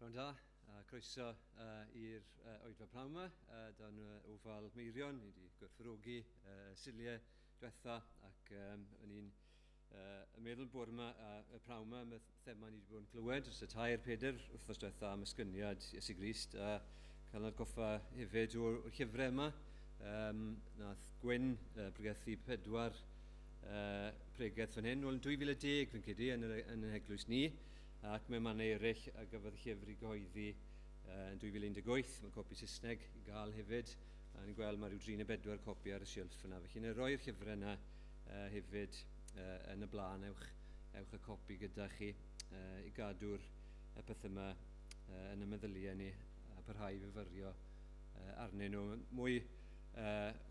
Pnawn da, a croeso i'r oedfa pnawn yma, dan ofal Meirion. Ni wedi gwerthfawrogi Suliau diwetha ac o'n i'n yn meddwl bore yma, y pnawn yma, am y thema ni wedi bod yn clywed dros y 3-4 wythnos diwetha am esgyniad Iesu Grist, a cael atgoffa hefyd o'r llyfrau yma. Nath Gwyn pregethu 4 pregeth fan hyn, nôl yn 2010 fi'n credu, yn yr eglwys ni, ac mewn mannau eraill a gafodd y llyfr i gyhoeddi yn 2018. Mae copi Saesneg i gael hefyd, a ni'n gweld mae rhyw 3 neu 4 copi ar y silff yna. Felly na roi'r llyfrau yna hefyd yn y blaen, ewch y copi gyda chi i gadw'r y pethau yma yn y meddyliau ni a parhau i fyfyrio arnyn nhw. Mwy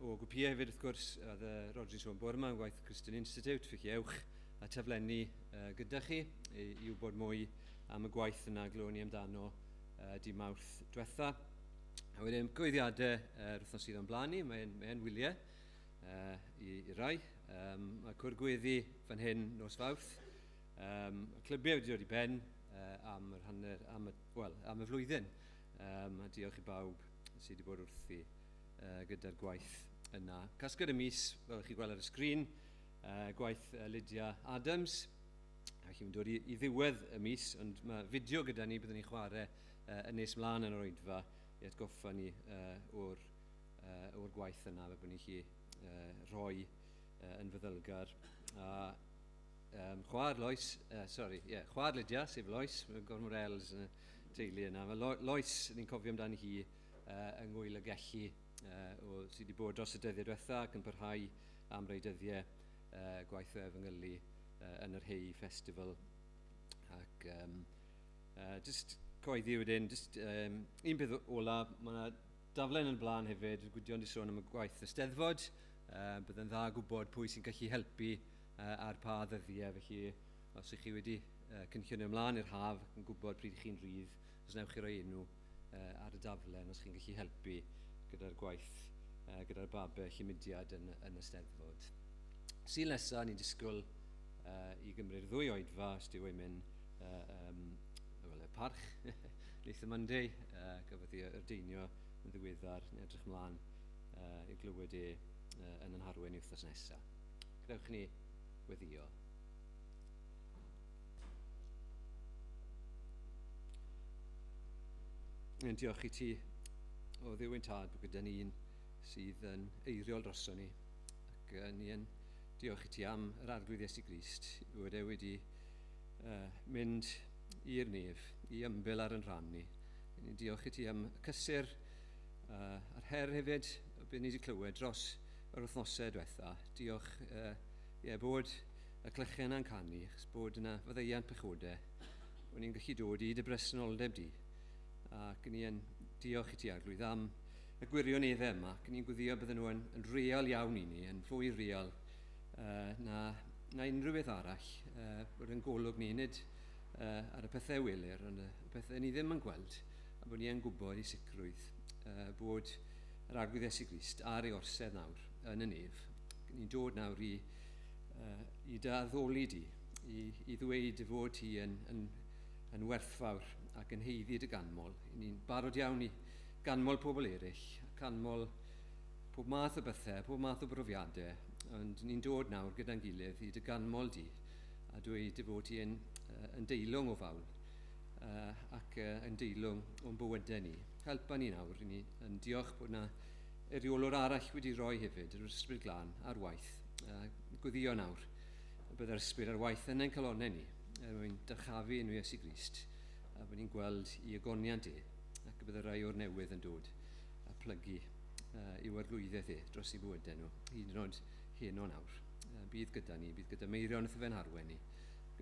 o gwpïau hefyd wrth gwrs, oedd Rodri'n sôn bore yma yn gwaith Christian Institute, felly ewch a taflenni gyda chi i wybod mwy am y gwaith yna glywon ni amdano di Mawrth diwetha. A wedyn cyhoeddiadau yr wythnos sydd o'n blaen ni, mae'n wyliau i rai. Mae cwr gweddi fan hyn nos Fawrth. Y clybiau wedi dod i ben am yr hanner, am y, wel, am y flwyddyn. A diolch i bawb sydd wedi bod wrthi gyda'r gwaith yna. Casgliad y mis, fel chi gweld ar y sgrin, gwaith Lydia Adams. A chi'n dod i ddiwedd y mis, ond mae fideo gyda ni, byddwn ni'n chwarae yn nes mlaen yn yr oedfa i atgoffa ni o'r gwaith yna, fel bod ni'n gallu rhoi yn feddylgar. A chwaer Lois, chwaer Lydia, sef Lois, mae gormod L's yn y teulu yna. Mae Lois, ni'n cofio amdani hi yng Ngŵyl y Gelli, sydd wedi bod dros y dyddiau diwetha ac yn parhau am rai dyddiau gwaith o efengylu yn yr Hay Festival. Ac just coeddi wedyn, just un peth ola, mae yna daflen yn blaen hefyd, Gwydion wedi sôn am y gwaith y Steddfod. Bydd yn dda gwybod pwy sy'n gallu helpu ar pa ddyddiau, felly os ych chi wedi cynllunio ymlaen i'r haf yn gwybod pryd chi'n rhydd, os newch chi roi enw ar y daflen, os chi'n gallu helpu gyda'r gwaith, gyda'r babell y mudiad yn y Steddfod. Sul nesaf, ni'n disgwyl i gymryd ddwy oedfa, os dyw e'n mynd y parch, Nathan Monday, gafodd ei ordeinio yn ddiweddar, ni'n edrych ymlaen i glywed e yn ein harwain i wythnos nesaf. Gadewch ni weddio. Yn diolch i ti o Dduw ein Tad bod gyda ni un sydd yn eiriol droson ni, ac ni yn diolch i ti am yr Arglwydd Iesu Grist, bod e wedi mynd i'r nef, i ymbil ar yn rhan ni. Ni'n diolch i ti am y cysur a'r her hefyd, beth ni wedi clywed dros yr wythnosau diwetha. Diolch bod y clychau yna'n canu, achos bod yna faddeuant pechodau, bod ni'n gallu dod i dy bresenoldeb di. Ac ni yn diolch i ti, Arglwydd, am y gwirioneddau yma, ac ni'n gweddio bydden nhw yn real iawn i ni, yn fwy real na unrhyw beth arall, bod yn golwg ni, nid ar y pethau welir, ond y pethau ni ddim yn gweld, a bod ni yn gwybod i sicrwydd bod yr Arglwydd Iesu Grist ar ei orsedd nawr yn y nef. Ni'n dod nawr i dy addoli di, i ddweud dy fod ti yn werthfawr ac yn haeddu dy ganmol. Ni'n barod iawn i ganmol pobl eraill, canmol pob math o bethau, pob math o brofiadau, ond ni'n dod nawr gyda'n gilydd i dy ganmol di a dweud dy fod ti yn deilwng o fawl ac yn deilwng o'n bywydau ni. Helpa ni nawr, ni yn diolch bod yna eiriolwr arall wedi rhoi hefyd, yr Ysbryd Glân, ar waith. Gweddio nawr, bydd yr Ysbryd ar waith yn ein calonnau ni, er mwyn dyrchafu enw Iesu Grist, a bod ni'n gweld i ogoniant e, ac y bydd y rai o'r newydd yn dod a plygu i'w arglwyddiaeth e dros eu bywydau nhw, hyd yn oed heno nawr. Bydd gyda ni, bydd gyda Meirion wrth fe'n harwen ni.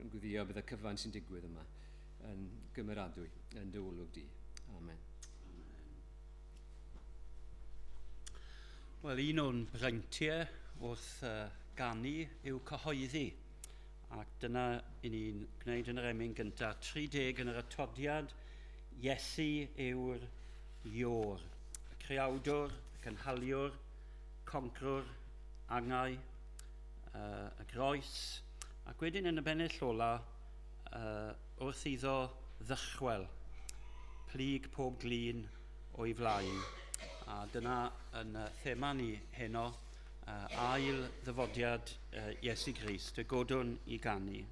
Yn gweddio bydd y cyfan sy'n digwydd yma yn gymeradwy yn dy olwg di. Amen. Wel, un o'n breintiau wrth ganu yw cyhoeddi. Ac dyna i ni'n gwneud yn yr emyn gyntaf, 30 yn yr atodiad, Iesu yw'r Iôr, y creawdwr, y cynhaliwr, concrwr, angau, y groes, ac wedyn yn y bennill ola, wrth iddo ddychwel Plyg pob glin o'i flaen. A dyna yn thema ni heno, ail ddyfodiad Iesu Grist, y godwn i ganu.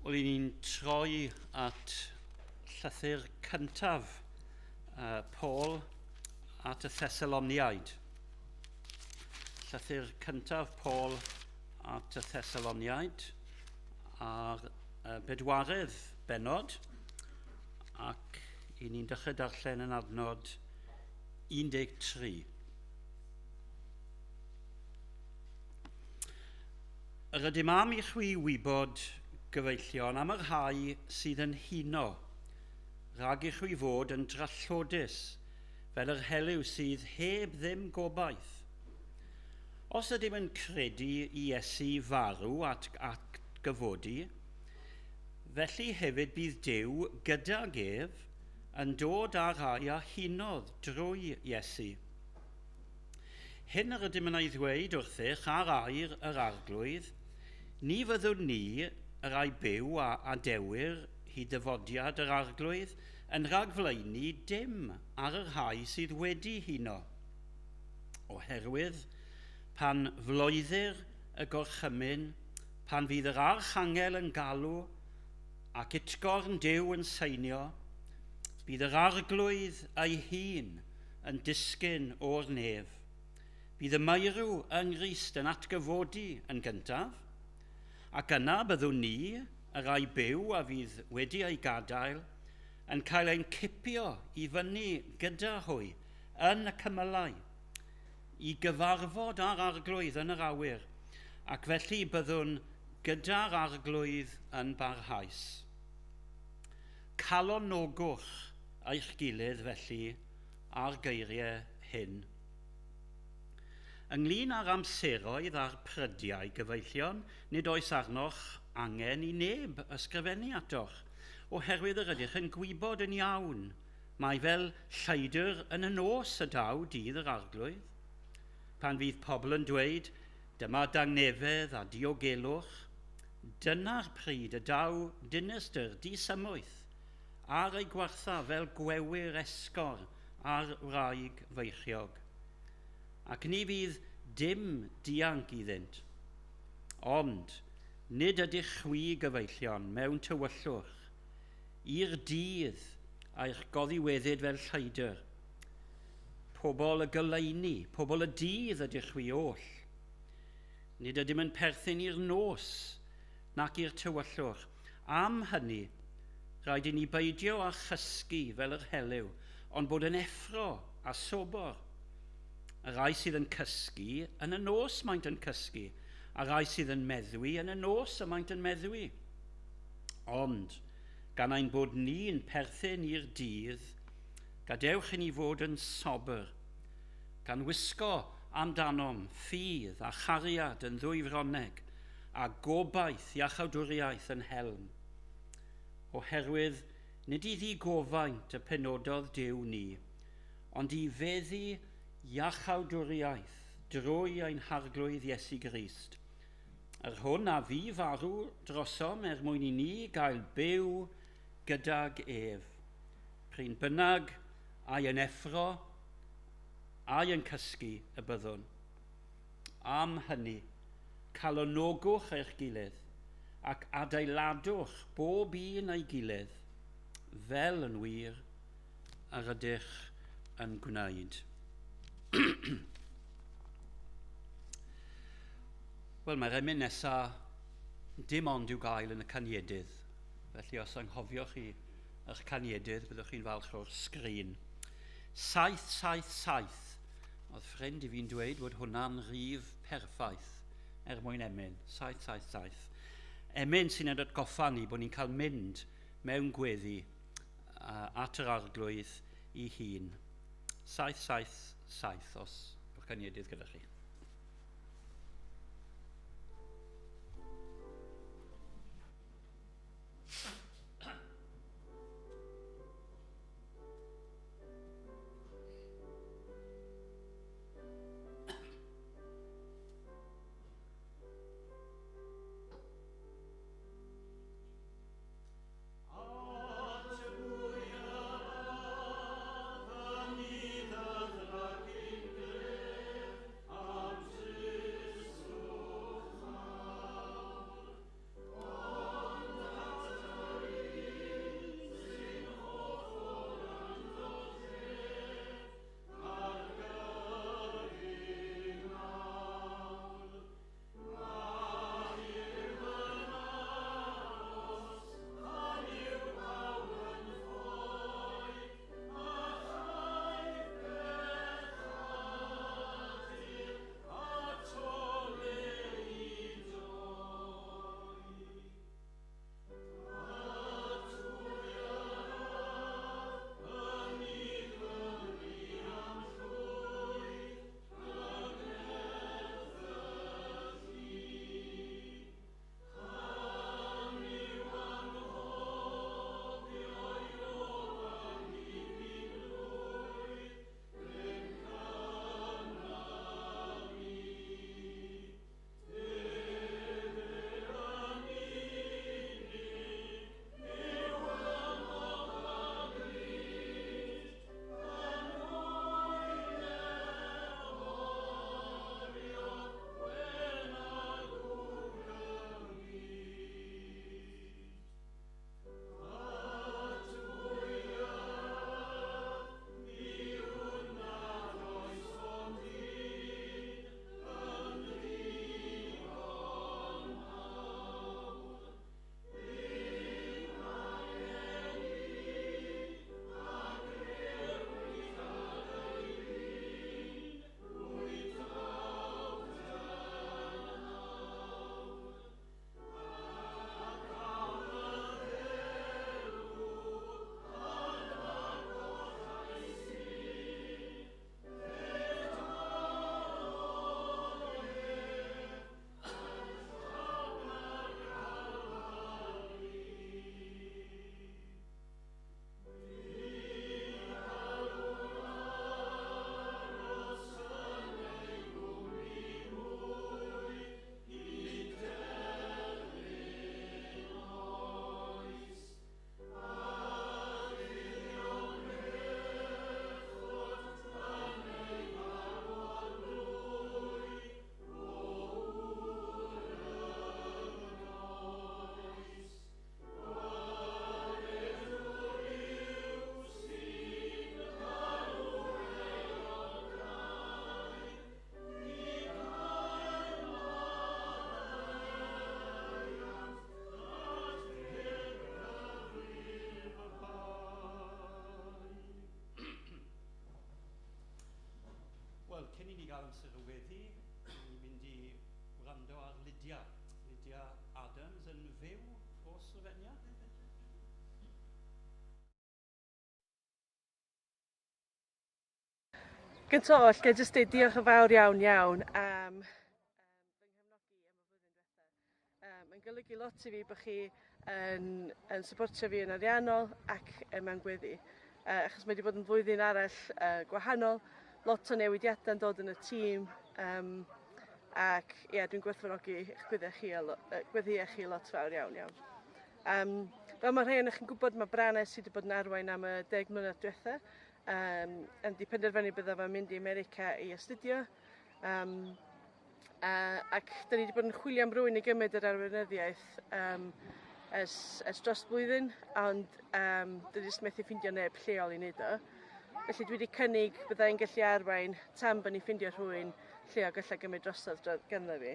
Wel, i ni'n troi at llythyr cyntaf Paul at y Thessaloniaid. Llythyr cyntaf Paul at y Thessaloniaid ar bedwaredd bennod, ac i ni'n dechrau darllen yn adnod 13. Yr ydym am i chwi wybod, gyfeillion, am y rhai sydd yn huno, rhag i chwi fod yn drallodus, fel yr helyw sydd heb ddim gobaith. Os ydym yn credu i Iesu farw at gyfodi, felly hefyd bydd Duw gydag ef yn dod â rhai a hunodd drwy Iesu. Hyn yr ydym yn ei ddweud wrthych ar air yr Arglwydd, ni fyddwn ni, y rhai byw a adewir hyd dyfodiad yr Arglwydd, yn rhagflaenu dim ar y rhai sydd wedi huno. Oherwydd, pan floeddir y gorchymyn, pan fydd yr archangel yn galw ac utgorn Duw yn seinio, bydd yr Arglwydd ei hun yn disgyn o'r nef. Bydd y meirw yng Nghrist yn atgyfodi yn gyntaf, ac yna byddwn ni, y rhai byw a fydd wedi ei gadael, yn cael ein cipio i fyny gyda hwy yn y cymylau, i gyfarfod â'r Arglwydd yn yr awyr, ac felly byddwn gyda'r Arglwydd yn barhaus. Calonogwch eich gilydd felly ar geiriau hyn. Ynglyn â'r amseroedd a'r prydiau, gyfeillion, nid oes arnoch angen i neb ysgrifennu atoch, oherwydd yr ydych yn gwybod yn iawn mai fel lleidr yn y nos y daw dydd yr Arglwydd. Pan fydd pobl yn dweud, dyma dangnefedd a diogelwch, dyna'r pryd y daw dinistr disymwyth ar ei gwartha fel gwewyr esgor ar wraig feichiog. Ac ni fydd dim dianc iddynt. Ond nid ydych chwi gyfeillion mewn tywyllwch, i'r dydd a'ch goddiweddyd fel lleidr. Pobl y goleuni, pobl y dydd ydych chwi oll. Nid ydym yn perthyn i'r nos nac i'r tywyllwch. Am hynny, rhaid i ni beidio â chysgu fel yr helyw, ond bod yn effro a sobor. Y rai sydd yn cysgu, yn y nos maent yn cysgu, a rai sydd yn meddwi, yn y nos y maent yn meddwi. Ond, gan ein bod ni'n perthyn i'r dydd, gadewch i ni fod yn sobr, gan wisgo amdanom ffydd a chariad yn ddwy froneg, a gobaith iachawdwriaeth yn helm. Oherwydd nid i ddigofaint y penododd Duw ni, ond i feddu iachawdwriaeth drwy ein Harglwydd Iesu Grist, yr hwn a fu farw drosom er mwyn i ni gael byw gydag ef. Pryn bynnag ai yn effro, ai yn cysgu y byddwn. Am hynny, calonogwch eich gilydd ac adeiladwch bob un ei gilydd, fel yn wir yr ydych yn gwneud. Wel, mae'r emyn nesaf dim ond i'w gael yn y caniedydd. Felly os anghofioch chi eich caniedydd, byddwch chi'n falch o'r sgrin. 777. Oedd ffrind i fi'n dweud bod hwnna'n rif perffaith er mwyn emyn. 777. Emyn sy'n ein atgoffa ni bod ni'n cael mynd mewn gweddi at yr Arglwydd ei hun. 777 os yw'ch caniedydd gyda chi. gwrando ar Lydia. Lydia Adams yn fyw o Slovenia. Gyntaf oll, ga i jyst deud diolch yn fawr iawn iawn am fy nghefnogi am y flwyddyn diwetha. Mae'n golygu lot i fi bod chi yn, yn supportio fi yn ariannol ac mewn gweddi. Achos mae wedi bod yn flwyddyn arall gwahanol, lot o newidiadau yn dod yn y tîm, ac ie, dwi'n gwerthfawrogi eich gweddiau chi, gweddïau chi lot fawr iawn iawn. Fel mae rhai ohonoch chi'n gwybod, mae Brane sydd wedi bod yn arwain am y 10 mlynedd diwetha, yn di penderfynu bydda fo'n mynd i America i astudio. Ac da ni wedi bod yn chwilio am rywun i gymryd yr arweinyddiaeth ers dros blwyddyn, ond dwi jyst methu ffindio neb lleol i wneud o. Felly dwi wedi cynnig bydda i'n gallu arwain tan bod ni'n ffindio rhywun lleol gallai gymryd drosodd ganddo fi.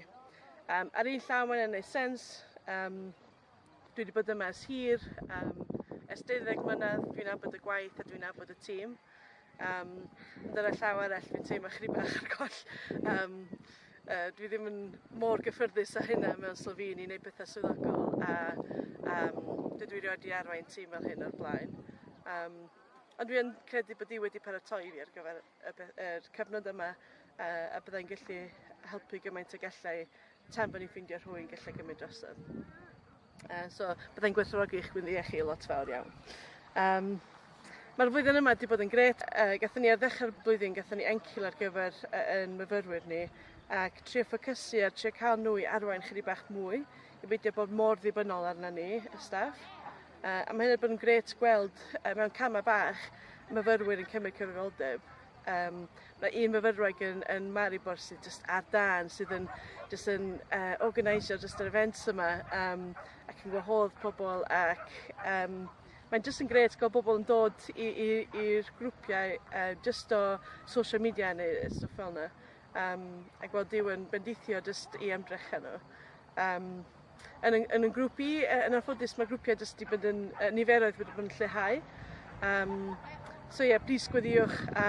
Ar un llaw mae'n gwneud sens, dwi wedi bod yma ers hir, ers 12 mlynedd, dwi'n nabod y gwaith a dwi'n nabod y tîm. Ond ar y llaw arall, fi'n teimlo chydig bach ar goll. Dwi ddim yn mor gyffyrddus â hynna mewn Slovenia i wneud pethau swyddogol a dydw i erioed wedi arwain tîm fel hyn o'r blaen. Ond dwi yn credu bod i wedi paratoi fi ar gyfer y cyfnod yma a byddai'n gallu helpu gymaint o gallai tan bod ni'n ffeindio rhywun gallai gymryd drosodd. So byddai'n gwerthfawrogi eich gweddiau chi lot fawr iawn. Mae'r flwyddyn yma wedi bod yn grêt. Gathon ni ar ddechrau'r blwyddyn, gathon ni encil ar gyfer yn myfyrwyr ni ac trio ffocysu ar trio cael nhw i arwain chydig bach mwy, i beidio bod mor ddibynnol arna ni, y staff. A mae hynny wedi bod yn grêt gweld mewn camau bach myfyrwyr yn cymryd cyfrifoldeb. Mae un myfyrwraig yn Maribor sydd just ar dân, sydd yn just yn organisio just yr events yma ac yn gwahodd pobl ac mae'n just yn grêt gweld bobl yn dod i'r grwpiau just o social media neu stwff fel yna. A gweld Duw yn bendithio just i ymdrechau nhw. Yn y grŵp i, yn anffodus, mae grwpiau jyst wedi bod yn, niferoedd wedi bod yn lleihau. So ie, yeah, plis gweddiwch. Ie,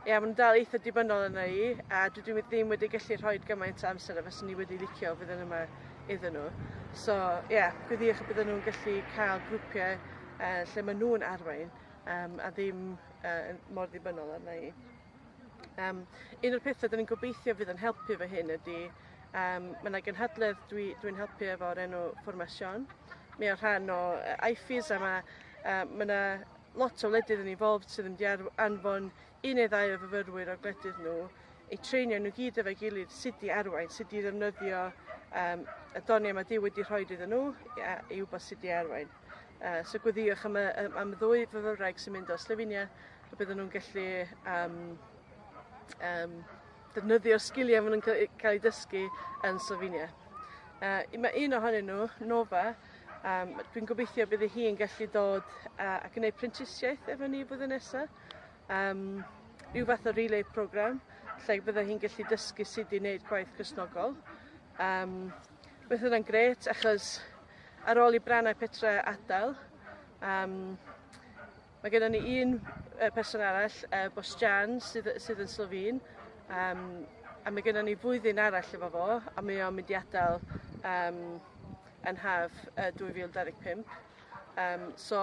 yeah, maen nhw'n dal eitha dibynnol yna i, a dwi ddim wedi gallu rhoi gymaint o amser a fyswn i wedi licio fydd yma iddyn nhw. So ie, yeah, gweddiwch y bydden nhw'n gallu cael grwpiau lle maen nhw'n arwain a ddim mor ddibynnol arna i. Un o'r pethau da ni'n gobeithio fydd yn helpu fy hyn ydy, mae yna gynhadledd dwi'n helpu efo'r enw Formación. Mae o'n rhan o IFES a mae yna lot o wledydd yn involved sydd yn mynd i anfon un neu ddau o fyfyrwyr o'r gwledydd nhw i treinio nhw gyd efo'i gilydd sut i arwain, sut i ddefnyddio y doniau mae Duw wedi rhoi iddyn nhw i wybod sut i arwain. So gweddiwch am y ddwy fyfyrwraig sy'n mynd o Slovenia, y bydden nhw'n gallu defnyddio'r sgiliau maen nhw'n cael eu dysgu yn Slovenia. Mae un ohonyn nhw, Nova, dwi'n gobeithio bydd hi'n gallu dod a gwneud prentisiaeth efo ni blwyddyn nesaf. Rhyw fath o relay program, lle bydde hi'n gallu dysgu sut i wneud gwaith Cristnogol. Bydd hynna'n grêt achos ar ôl i Brana Petra adael, mae gennym ni un person arall, Bosjan, sydd yn Slovene, a mae gennym ni flwyddyn arall efo fo, a mae o'n mynd i adael yn haf 2025. So,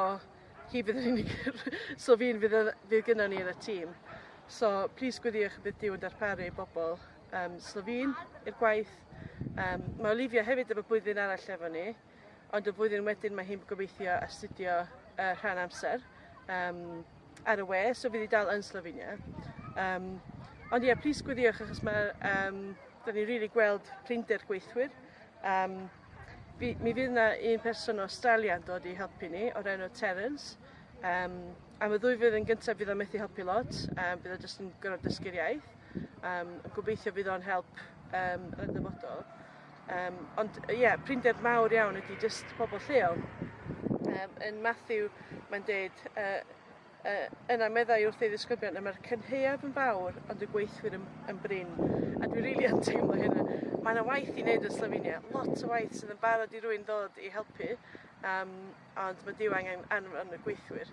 hi fydd yr unig Slovene fydd gynnon ni yn y tîm. So, plis gweddiwch y bydd Duw yn darparu bobl Slovene i'r gwaith. Mae Olivia hefyd efo blwyddyn arall efo ni, ond y flwyddyn wedyn mae hi'n gobeithio astudio rhan amser ar y we, so fydd hi dal yn Slovenia. Ond ie, yeah, plis gweddiwch achos mae, da ni'n rili gweld prinder gweithwyr. Mi fydd yna un person o Australia yn dod i helpu ni, o'r enw Terence. Am y ddwy flwyddyn gyntaf fydd o'n methu helpu lot, fydd o jyst yn gorfod dysgu'r iaith. Gobeithio fydd o'n help yn y dyfodol. Ond ie, yeah, prinder mawr iawn ydy jyst pobl lleol. Yn Matthew mae'n deud, yna meddai wrth ei ddisgyblion, y mae'r cynhaeaf yn fawr, ond y gweithwyr yn brin. A dwi rili yn teimlo hynna. Mae yna waith i wneud yn Slovenia, lot o waith sydd yn barod i rywun ddod i helpu, ond mae Duw angen anfon y gweithwyr.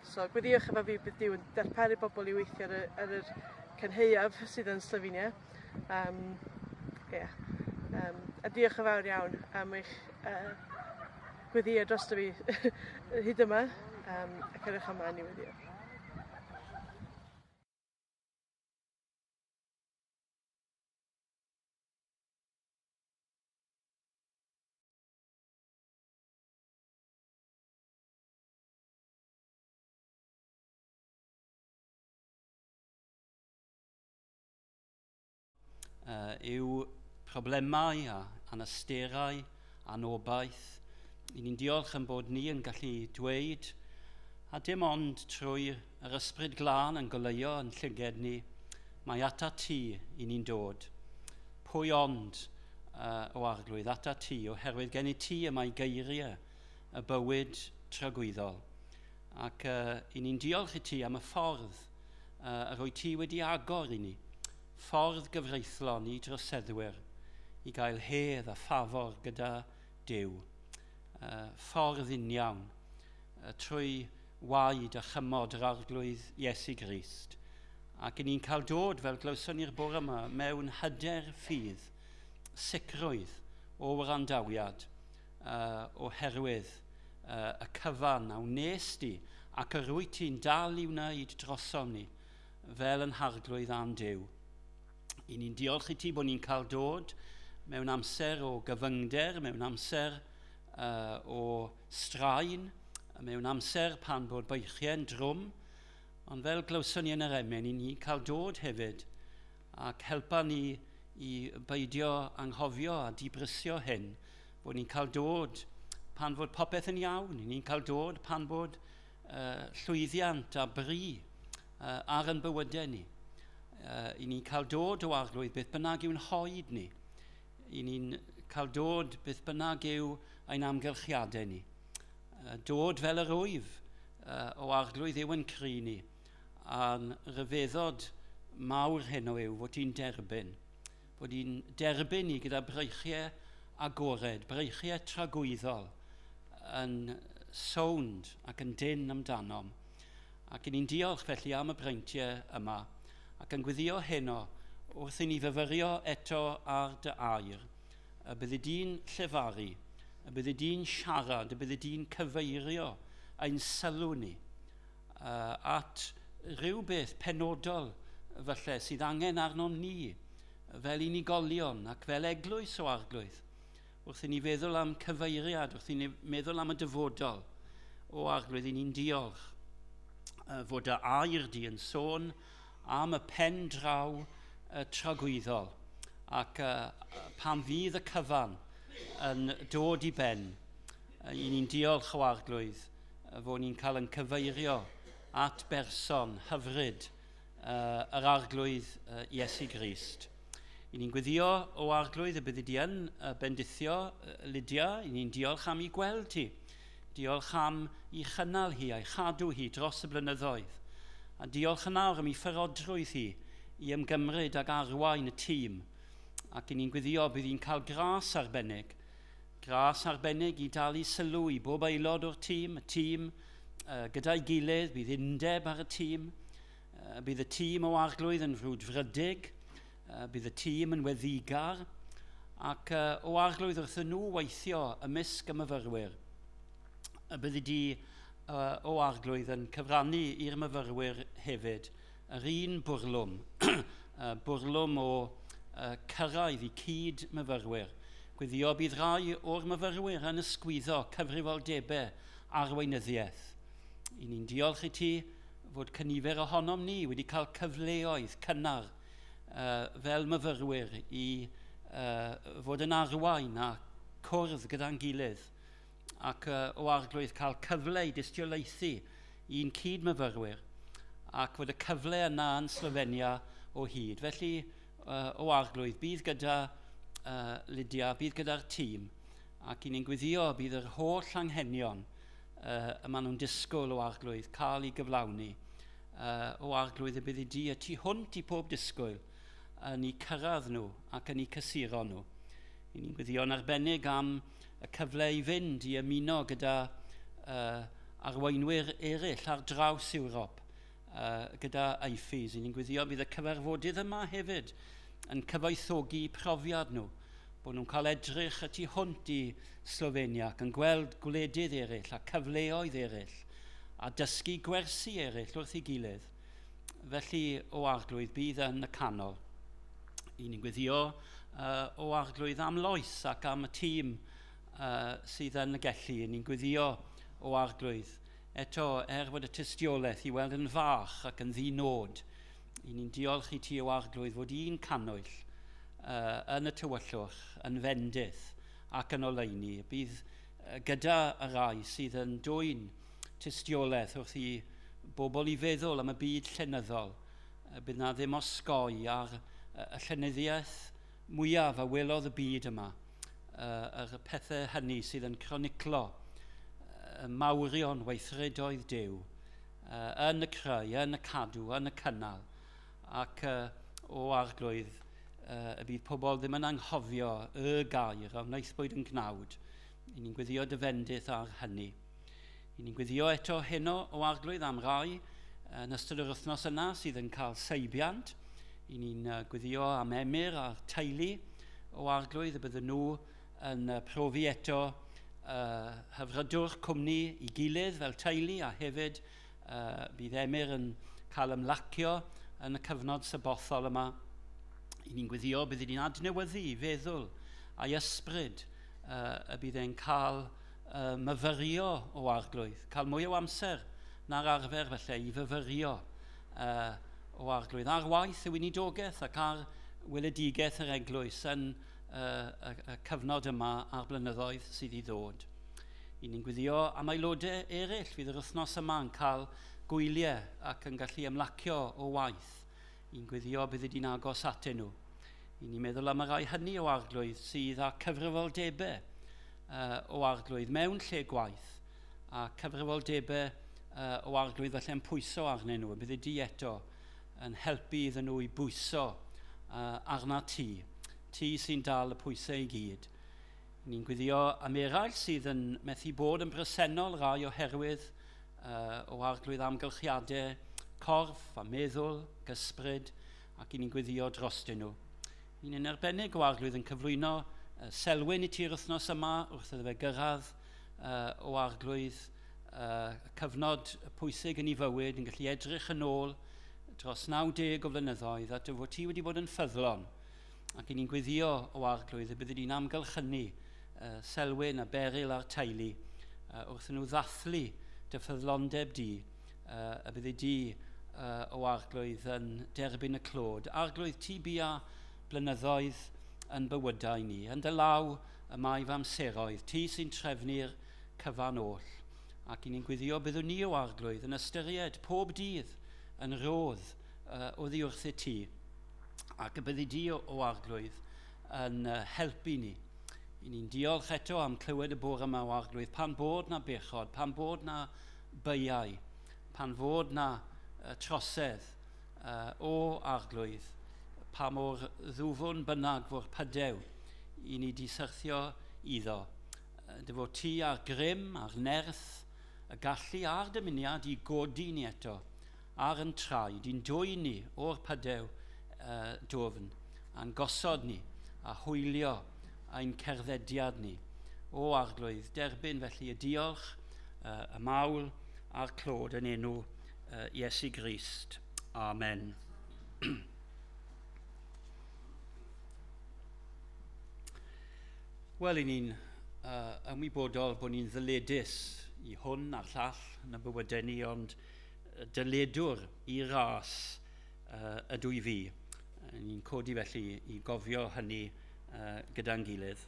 So gweddiwch efo fi bydd Duw yn darparu bobl i weithio ar yr cynhaeaf sydd yn Slovenia. Ie. A diolch yn fawr iawn am eich gweddïo drosto fi hyd yma, ac edrych ymlaen i weddïo. Yw problemau a anasterau, anobaith. I ni'n diolch am bod ni yn gallu dweud, a dim ond trwy yr Ysbryd Glân yn goleuo yn llyged ni, mae ata ti i ni'n dod. Pwy ond o Arglwydd, ata ti, oherwydd gen i ti y mae geiriau y bywyd tragwyddol. Ac i ni'n diolch i ti am y ffordd yr wyt ti wedi agor i ni, ffordd gyfreithlon i droseddwyr i gael hedd a ffafor gyda Duw. Ffordd uniawn trwy waed a chymod yr Arglwydd Iesu Grist. Ac i ni'n cael dod, fel glywson ni'r bore yma, mewn hyder ffydd, sicrwydd o wrandawiad, oherwydd y cyfan a wnes di ac yr wyt ti'n dal i wneud drosom ni fel yn Harglwydd a'n Duw. I ni'n diolch i ti bod ni'n cael dod mewn amser o gyfyngder, mewn amser o straen, mewn amser pan bod beichiau'n drwm, ond fel glywson ni yn yr emyn, i ni'n cael dod hefyd ac helpa ni i beidio anghofio a dibrysio hyn, bod ni'n cael dod pan fod popeth yn iawn, ni'n cael dod pan bod llwyddiant a bri ar yn bywydau ni. I ni'n cael dod o Arglwydd beth bynnag yw'n hoed ni. I ni'n cael dod beth bynnag yw ein amgylchiadau ni. Dod fel yr wyf o Arglwydd yw yn cri ni. A'n rhyfeddod mawr heno yw fod ti'n derbyn. Fod ti'n derbyn ni gyda breichiau agored, breichiau tragwyddol yn sownd ac yn dynn amdanom. Ac i ni'n diolch felly am y breintiau yma ac yn gweddio heno wrth i ni fyfyrio eto ar dy air, y byddi di'n llefaru, y byddi di'n siarad, y byddi di'n cyfeirio ein sylw ni at rhyw beth penodol falle sydd angen arnom ni fel unigolion ac fel eglwys o Arglwydd. Wrth i ni feddwl am cyfeiriad, wrth i ni meddwl am y dyfodol o Arglwydd, i ni'n diolch fod y air di yn sôn am y pen draw tragwyddol ac pan fydd y cyfan yn dod i ben, i ni'n diolch o Arglwydd fod ni'n cael yn cyfeirio at berson hyfryd yr Arglwydd Iesu Grist. I ni'n gweddio o Arglwydd y byddi di yn bendithio Lydia, i ni'n diolch am ei gweld hi, diolch am ei chynnal hi a'i chadw hi dros y blynyddoedd, a diolch yn awr am ei pharodrwydd hi i ymgymryd ag arwain y tîm. Ac i ni'n gweddio bydd hi'n cael gras arbennig i dalu sylw i bob aelod o'r tîm, y tîm gyda'i gilydd, bydd undeb ar y tîm, bydd y tîm o Arglwydd yn frwdfrydig, bydd y tîm yn weddigar, ac o Arglwydd wrth nhw weithio ymysg y myfyrwyr. Byddi di o Arglwydd yn cyfrannu i'r myfyrwyr hefyd yr un bwrlwm, bwrlwm o cyrraedd i cyd myfyrwyr. Gweddio bydd rai o'r myfyrwyr yn ysgwyddo cyfrifoldebau arweinyddiaeth. I ni'n diolch i ti fod cynifer ohonom ni wedi cael cyfleoedd cynnar fel myfyrwyr i fod yn arwain a cwrdd gyda'n gilydd ac o Arglwydd cael cyfle i dystiolaethu i'n cyd-myfyrwyr ac fod y cyfle yna yn Slofenia o hyd. Felly, o Arglwydd, bydd gyda Lydia, bydd gyda'r tîm, ac i ni'n gweddio bydd yr holl anghenion y maen nhw'n disgwyl o Arglwydd cael ei gyflawni. O Arglwydd y bydd i di y tu hwnt i pob disgwyl yn eu cyrraedd nhw ac yn eu cysuro nhw. I ni'n gweddio'n arbennig am y cyfle i fynd i ymuno gyda arweinwyr eraill ar draws Ewrop gyda IFES. I ni'n gweddio bydd y cyfarfodydd yma hefyd yn cyfoethogi profiad nhw, bod nhw'n cael edrych y tu hwnt i Slovenia ac yn gweld gwledydd eraill a cyfleoedd eraill a dysgu gwersi eraill wrth ei gilydd. Felly, o Arglwydd, bydd yn y canol. I ni'n gweddio o Arglwydd am Lois ac am y tîm sydd yn y Gelli. I ni'n gweddio o Arglwydd eto, fod y tystiolaeth i weld yn fach ac yn ddinod. I ni'n diolch i ti o Arglwydd fod un cannwyll yn y tywyllwch, yn fendith ac yn oleuni. Bydd gyda y rai sydd yn dwyn tystiolaeth wrth i bobl i feddwl am y byd llenyddol. Bydd na ddim osgoi ar y llenyddiaeth mwyaf a welodd y byd yma, yr pethau hynny sydd yn croniclo mawrion weithredoedd Duw, yn y creu, yn y cadw, yn y cynnal, ac o Arglwydd, y bydd pobl ddim yn anghofio y gair a wnaethpwyd yn gnawd. I ni'n gweddio dy fendith ar hynny. I ni'n gweddio eto heno o Arglwydd am rai yn ystod yr wythnos yna sydd yn cael seibiant. I ni'n gweddio am Emyr a'r teulu o Arglwydd y bydden nhw yn profi eto hyfrydwch cwmni i gilydd fel teulu, a hefyd bydd Emyr yn cael ymlacio yn y cyfnod sabothol yma. I ni'n gweddio bydd ni'n adnewyddu i feddwl a'i ysbryd, y bydd e'n cael myfyrio o Arglwydd, cael mwy o amser na'r arfer felly i fyfyrio o Arglwydd ar waith y weinidogaeth ac ar weledigaeth yr eglwys yn y cyfnod yma a'r blynyddoedd sydd i ddod. I ni'n gweddio am aelodau eraill fydd yr wythnos yma yn cael gwyliau ac yn gallu ymlacio o waith. I'n gweddio bydd ydy'n agos atyn nhw. I ni'n meddwl am y rai hynny o Arglwydd sydd â cyfrifoldebau o Arglwydd mewn lle gwaith, a cyfrifoldebau o Arglwydd felly yn pwyso arnyn nhw. Bydd ydy eto yn helpu iddyn nhw i bwyso arna ti, ti sy'n dal y pwysau i gyd. Ni'n gweddio am eraill sydd yn methu bod yn bresennol, rai oherwydd o Arglwydd amgylchiadau corff a meddwl, gysbryd, ac i ni'n gweddio drostyn nhw. Ni'n arbennig o Arglwydd yn cyflwyno Selwyn i ti'r wythnos yma wrth iddo fe gyrraedd o Arglwydd cyfnod pwysig yn ei fywyd, yn gallu edrych yn ôl dros 90 o flynyddoedd a dy fod ti wedi bod yn ffyddlon. Ac i ni'n gweddio o Arglwydd y byddi di'n amgylchynu Selwyn a Beryl a'r teulu wrth nhw ddathlu dy ffyddlondeb di, y byddi di o Arglwydd yn derbyn y clod. Arglwydd, ti bia blynyddoedd yn bywydau ni. Yn dy law y mae fy amseroedd, ti sy'n trefnu'r cyfan oll. Ac i ni'n gweddio byddwn ni o Arglwydd yn ystyried pob dydd yn rodd oddi wrthyt ti, ac y byddi di o Arglwydd yn helpu ni. I ni'n diolch eto am clywed y bore yma o Arglwydd, pan bod na bechod, pan bod na beiau, pan fod na trosedd o Arglwydd, pa mor ddwfwn bynnag fo'r pydew i ni di syrthio iddo. Dy fod ti ar grym, ar nerth, y gallu a'r dymuniad i godi ni eto ar yn traed, i'n dwyn ni o'r pydew dwfn, a'n gosod ni, a hwylio ein cerddediad ni. O Arglwydd, derbyn felly y diolch, y mawl a'r clod yn enw Iesu Grist. Amen. Wel, i ni'n ymwybodol bod ni'n ddyledus i hwn a'r llall yn y bywydau ni, ond dyledwr i ras ydw i fi. Ni'n codi felly i gofio hynny gyda'n gilydd.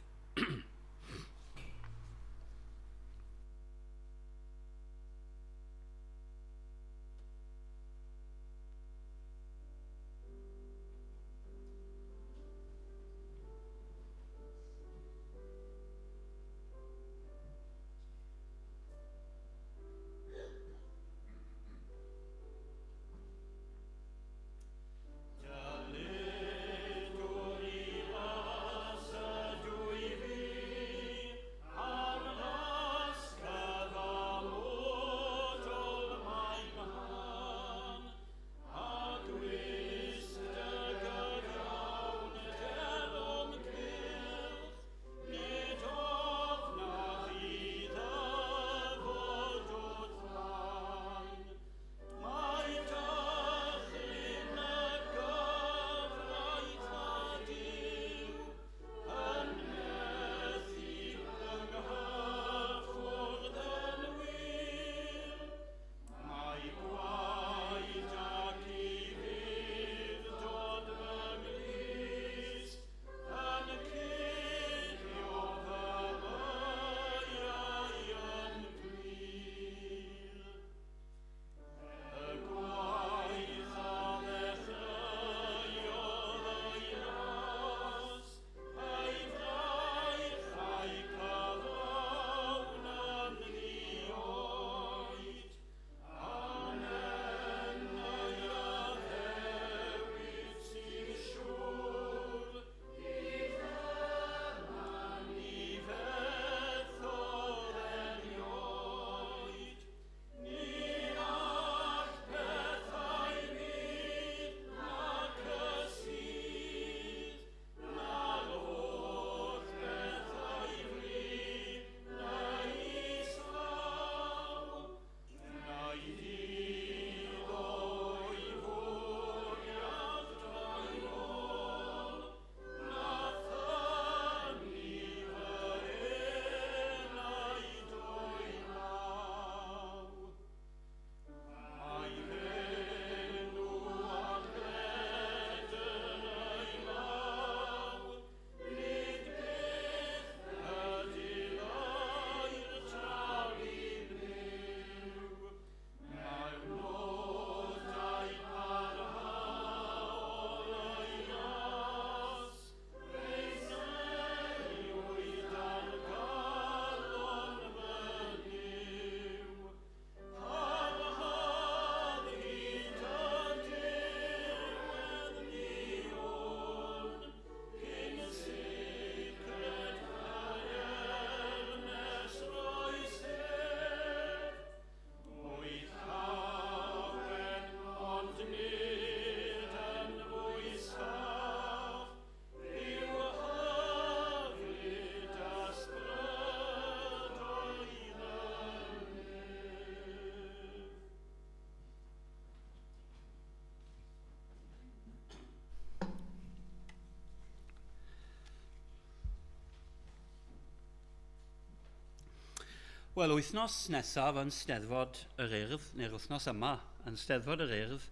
Wel, wythnos nesaf yn Steddfod yr Urdd, neu'r wythnos yma yn Steddfod yr Urdd,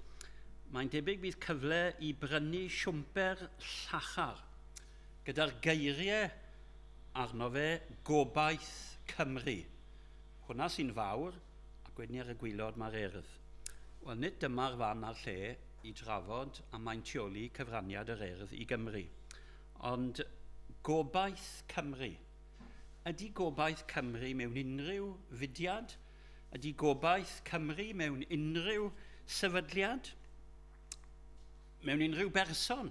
mae'n debyg bydd cyfle i brynu siwmper llachar gyda'r geiriau arno fe Gobaith Cymru. Hwna sy'n fawr, ac wedyn ar y gwylod mae'r Urdd. Wel, nid dyma'r fan a'r lle i drafod a maintioli cyfraniad yr Urdd i Gymru. Ond Gobaith Cymru. Ydy gobaith Cymru mewn unrhyw fudiad? Ydy gobaith Cymru mewn unrhyw sefydliad? Mewn unrhyw berson?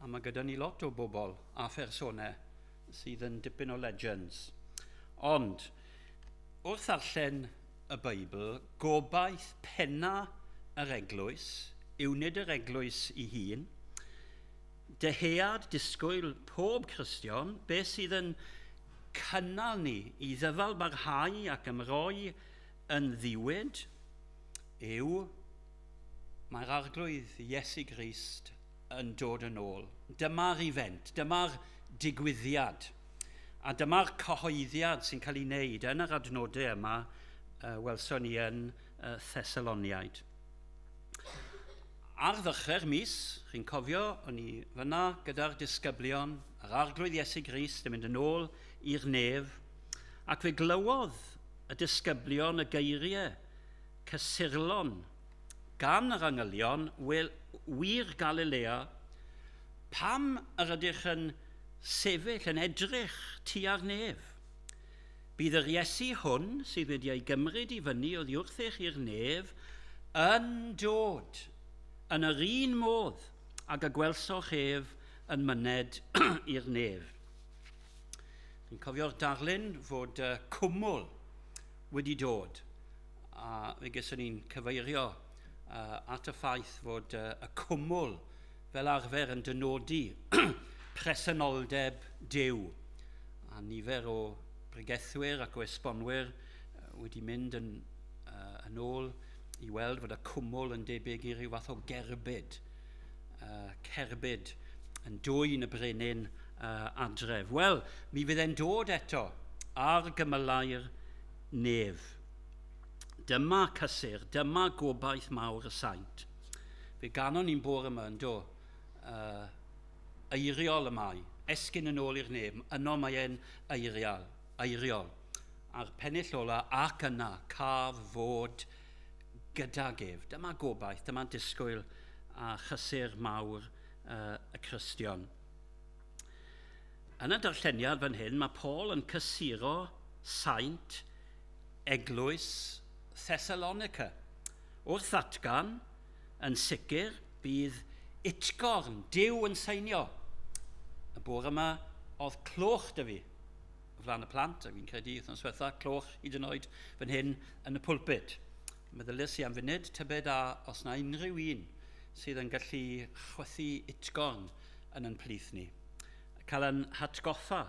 A mae gyda ni lot o bobl a phersonau sydd yn dipyn o legends. Ond, wrth ddarllen y Beibl, gobaith penna yr eglwys yw nid yr eglwys ei hun, dyhead disgwyl pob Cristion, beth sydd yn cynnal ni i ddyfal barhau ac ymroi yn ddiwyd yw mae'r Arglwydd Iesu Grist yn dod yn ôl. Dyma'r event, dyma'r digwyddiad, a dyma'r cyhoeddiad sy'n cael ei wneud yn yr adnodau yma welson ni yn Thessaloniaid. Ar ddechrau'r mis, chi'n cofio, o'n i fyna gyda'r disgyblion, yr Arglwydd Iesu Grist yn mynd yn ôl i'r nef, ac fe glywodd y disgyblion y geiriau cysurlon gan yr angylion, wel, wir Galilea, pam yr ydych yn sefyll yn edrych tua'r nef? Bydd yr Iesu hwn sydd wedi ei gymryd i fyny oddi wrthych i'r nef yn dod yn yr un modd ag y gwelsoch ef yn myned i'r nef. Fi'n cofio'r darlun fod cwmwl wedi dod, a fe geson ni'n cyfeirio at y ffaith fod y cwmwl fel arfer yn dynodi presenoldeb Duw. A nifer o bregethwyr ac o esbonwyr wedi mynd yn ôl i weld fod y cwmwl yn debyg i ryw fath o gerbyd, cerbyd yn dwyn y brenin adref. Wel, mi fydd e'n dod eto ar gymylau'r nef. Dyma cysur, dyma gobaith mawr y saint. Fe ganon ni'n bore yma yn do, eiriol y mae, esgyn yn ôl i'r nef, yno mae e'n eiriol. A'r pennill ola, ac yna, caf fod gydag ef. Dyma gobaith, dyma disgwyl a chysur mawr y Cristion. Yn y darlleniad fan hyn, mae Paul yn cysuro saint eglwys Thessalonica. Wrth ddatgan, yn sicr, bydd utgorn Duw yn seinio. Y bore yma oedd cloch dy fi, o flaen y plant, a fi'n credu wythnos diwetha, cloch hyd yn oed fan hyn yn y pulpit. Meddyliais i am funud, tybed a os na unrhyw un sydd yn gallu chwythu utgorn yn yn plith ni. Cael yn hatgoffa,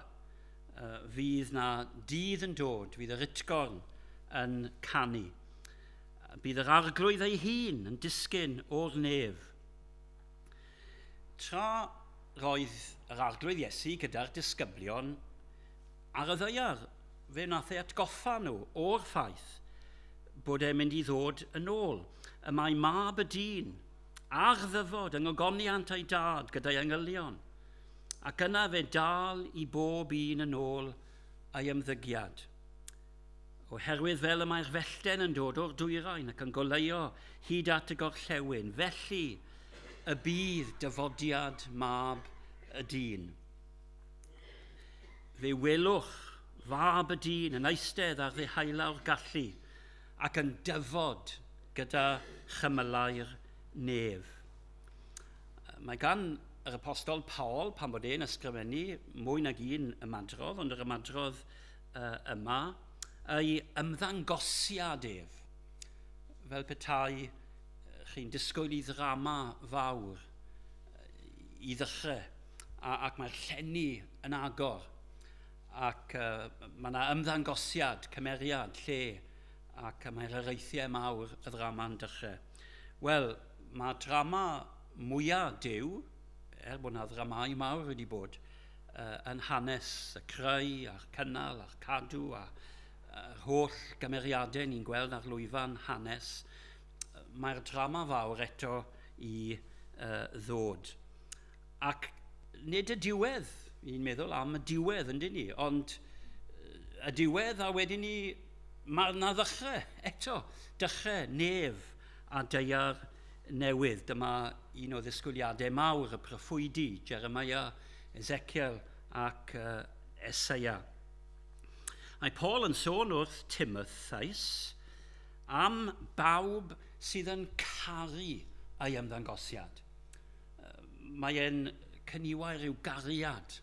fydd na dydd yn dod, fydd yr utgorn yn canu. Bydd yr Arglwydd ei hun yn disgyn o'r nef. Tra roedd yr Arglwydd Iesu gyda'r disgyblion ar y ddaear, fe wnaeth ei atgoffa nhw o'r ffaith bod e'n mynd i ddod yn ôl. Y mae mab y dyn ar ddyfod yng ngogoniant ei dad gyda'i angylion, ac yna fe dal i bob un yn ôl ei ymddygiad. Oherwydd fel y mae'r fellten yn dod o'r dwyrain ac yn goleuo hyd at y gorllewin, felly y bydd dyfodiad mab y dyn. Fe welwch fab y dyn yn eistedd ar ddeheulaw'r gallu ac yn dyfod gyda chymylau'r nef. Mae gan yr apostol Paul, pan bod e'n ysgrifennu mwy nag un ymadrodd, ond yr ymadrodd yma, ei ymddangosiad ef, fel petai chi'n disgwyl i ddrama fawr i ddechrau, ac mae'r llenni yn agor, ac mae yna ymddangosiad, cymeriad, lle, ac mae'r areithiau mawr y ddrama'n dechrau. Wel, mae drama mwyaf Duw, er bod yna ddramâu mawr wedi bod, yn hanes y creu a'r cynnal a'r cadw a Yr holl gymeriadau ni'n gweld ar lwyfan hanes, mae'r drama fawr eto i ddod. Ac nid y diwedd, ni'n meddwl am y diwedd yndyn ni, ond y diwedd a wedyn ni, mae yna ddechrau eto, dechrau nef a daear newydd. Dyma un o ddisgwyliadau mawr y proffwydi, Jeremiah, Ezekiel ac Eseia. Mae Paul yn sôn wrth Timotheus am bawb sydd yn caru ei ymddangosiad. Mae e'n cyniwair rhyw gariad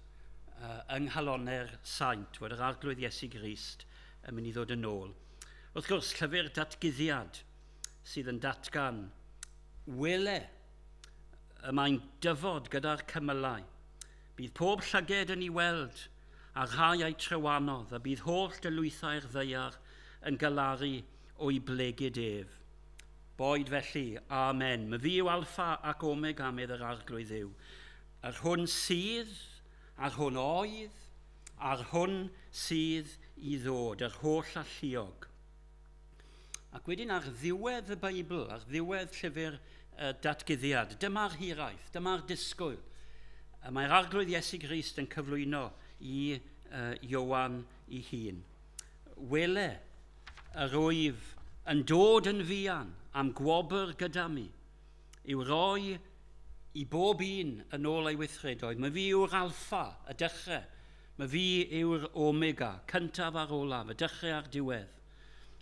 yng nghalonnau'r saint fod yr Arglwydd Iesu Grist yn mynd i ddod yn ôl. Wrth gwrs, llyfr datguddiad sydd yn datgan, wele, y mae'n dyfod gyda'r cymylau. Bydd pob llyged yn ei weld, a rhai a'i trywanodd, a bydd holl dylwythau'r ddaear yn galaru o'i blegid ef. Boed felly, amen. My fi yw Alffa ac Omega, medd yr Arglwydd Dduw. Yr hwn sydd, a'r hwn oedd, a'r hwn sydd i ddod, yr holl alluog. Ac wedyn ar ddiwedd y Beibl, ar ddiwedd llyfr datguddiad, dyma'r hiraeth, dyma'r disgwyl. Mae'r Arglwydd Iesu Grist yn cyflwyno i Ioan ei hun. Wele, yr wyf yn dod yn fuan am gwobr gyda mi, i'w roi i bob un yn ôl ei weithredoedd. Mae fi yw'r alffa, y dechrau. Mae fi yw'r omega, cyntaf a'r olaf, y dechrau a'r diwedd.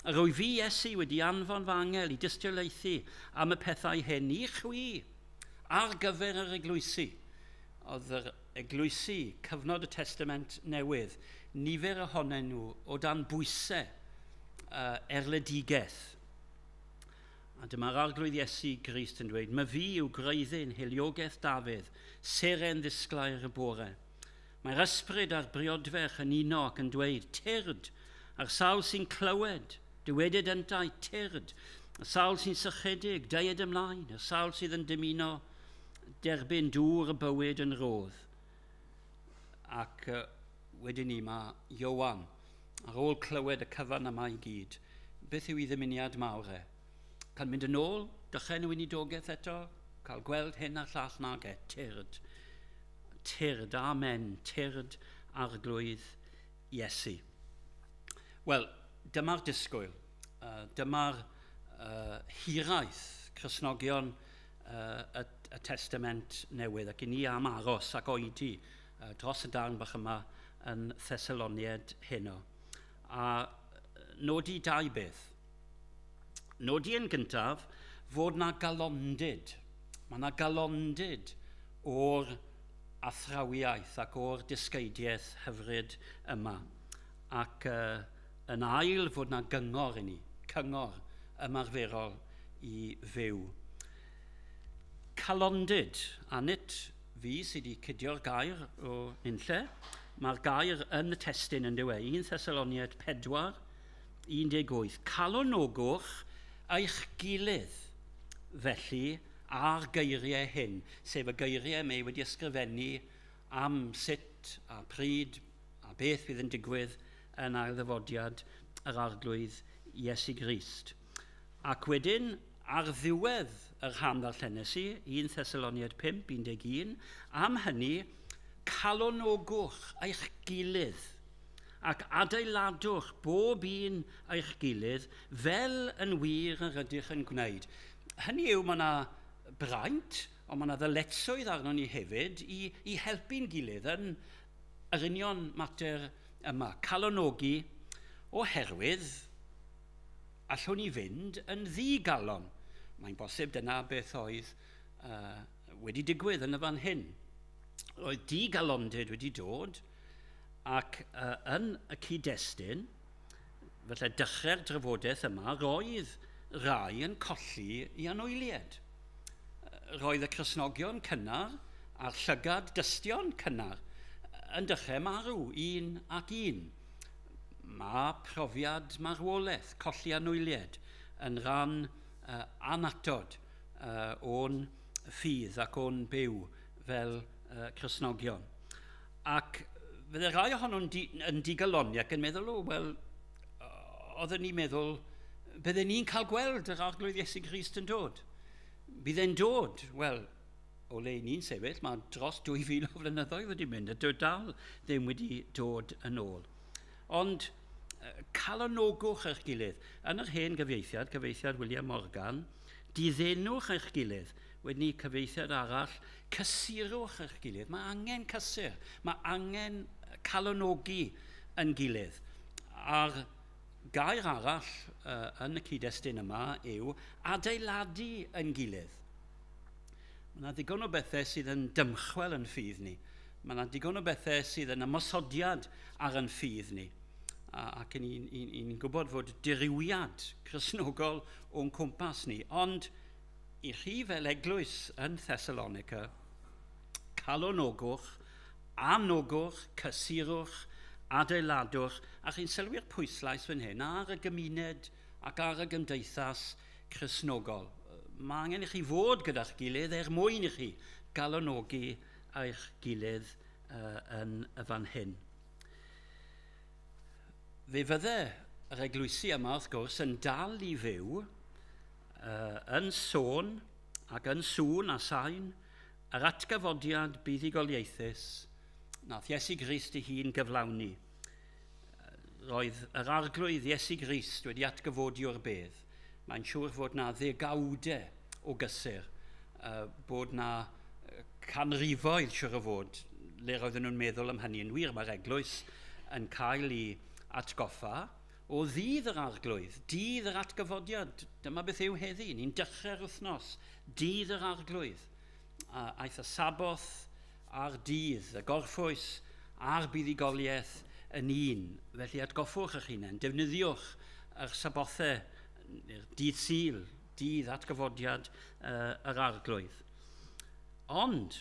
Yr wyf fi, Iesu, wedi anfon fy angel i dystiolaethu am y pethau hyn i chwi ar gyfer yr eglwysi. Oedd yr eglwysi, cyfnod y Testament Newydd, nifer ohonyn nhw o dan bwysau erledigaeth. A dyma'r Arglwydd Iesu Grist yn dweud, "Mae fi yw gwreiddyn hiliogaeth Dafydd, seren ddisglair y bore. Mae'r ysbryd a'r briodferch yn uno ac yn dweud, tyrd, a'r sawl sy'n clywed, dywedyd yntau, tyrd, y sawl sy'n sychedig, deued ymlaen, y sawl sydd yn dymuno derbyn dŵr y bywyd yn rodd." Ac wedyn ni mae Ioan, ar ôl clywed y cyfan yma i gyd, beth yw ei ddymuniad mawr e? Cael mynd yn ôl, dechrau yn y weinidogaeth eto, cael gweld hyn a'r llall nag e, tyrd. Tyrd, amen, tyrd Arglwydd Iesu. Wel, dyma'r disgwyl, dyma'r hiraeth Cristnogion y Testament Newydd, ac i ni am aros ac oedi dros y darn bach yma yn Thessaloniaid heno. A nodi dau beth. Nodi yn gyntaf fod na galondid. Mae na galondid o'r athrawiaeth ac o'r dysgeidiaeth hyfryd yma. Ac yn ail fod na gyngor i ni, cyngor ymarferol i fyw. Calondid, a nid fi sydd wedi cydio'r gair o nunlle, mae'r gair yn y testun yn dweud, 1 Thessaloniaid 4, 18. Calonogwch eich gilydd, felly, a'r geiriau hyn, sef y geiriau mae wedi ysgrifennu am sut a pryd a beth fydd yn digwydd yn ailddyfodiad yr Arglwydd Iesu Grist. Ac wedyn, ar ddiwedd y rhan ddarllenes i, 1 Thessaloniaid 5, 11, am hynny, calonogwch eich gilydd ac adeiladwch bob un eich gilydd fel yn wir yr ydych yn gwneud. Hynny yw, mae yna braint, ond mae yna ddyletswydd arnon ni hefyd i helpu'n gilydd yn yr union mater yma. Calonogi, oherwydd allwn ni fynd yn ddigalon. Mae'n bosib dyna beth oedd wedi digwydd yn y fan hyn. Roedd digalondid wedi dod, ac yn y cyd-destun, felly dechrau'r drafodaeth yma, roedd rai yn colli i anwyliaid. Roedd y Cristnogion cynnar a'r llygad dystion cynnar yn dechrau marw un ac un. Mae profiad marwolaeth, colli anwyliaid, yn rhan annatod o'n ffydd ac o'n byw fel Cristnogion. Ac fydde rai ohonyn nhw'n yn digaloni ac yn meddwl, o, wel, Oedden ni'n meddwl, bydden ni'n cael gweld yr Arglwydd Iesu Grist yn dod. Bydd e'n dod, wel, o le ni'n sefyll, mae dros 2000 o flynyddoedd wedi mynd, a dyw dal ddim wedi dod yn ôl. Ond calonogwch eich gilydd. Yn yr hen gyfieithiad, cyfieithiad William Morgan, diddenwch eich gilydd. Wedyn ni cyfieithiad arall, cysurwch eich gilydd. Mae angen cysur, mae angen calonogi yn gilydd. A'r gair arall yn y cyd-destun yma yw adeiladu yn gilydd. Mae yna ddigon o bethau sydd yn dymchwel yn ffydd ni. Mae yna digon o bethau sydd yn ymosodiad ar yn ffydd ni. Ac ni'n gwybod fod dirywiad Cristnogol o'n cwmpas ni. Ond i chi fel eglwys yn Thessalonica, calonogwch, anogwch, cysurwch, adeiladwch, a chi'n sylwi'r pwyslais fan hyn ar y gymuned ac ar y gymdeithas Cristnogol. Mae angen i chi fod gyda'ch gilydd er mwyn i chi galonogi eich gilydd yn y fan hyn. Fe fydde yr eglwysi yma, wrth gwrs, yn dal i fyw, yn sôn ac yn sŵn a sain, yr atgyfodiad buddugoliaethus nath Iesu Grist ei hun gyflawni. Roedd yr Arglwydd Iesu Grist wedi atgyfodi o'r bedd. Mae'n siŵr fod na ddegawdau o gysur, bod na canrifoedd siŵr o fod le roedden nhw'n meddwl am hynny. Yn wir, mae'r eglwys yn cael ei atgoffa o ddydd yr Arglwydd, dydd yr atgyfodiad. Dyma beth yw heddi, ni'n dechrau'r wythnos, dydd yr Arglwydd. Aeth y Saboth a'r dydd, y gorffwys a'r buddugoliaeth yn un. Felly atgoffwch eich hunain, defnyddiwch yr Sabothau, dydd Sul, dydd atgyfodiad yr Arglwydd. Ond,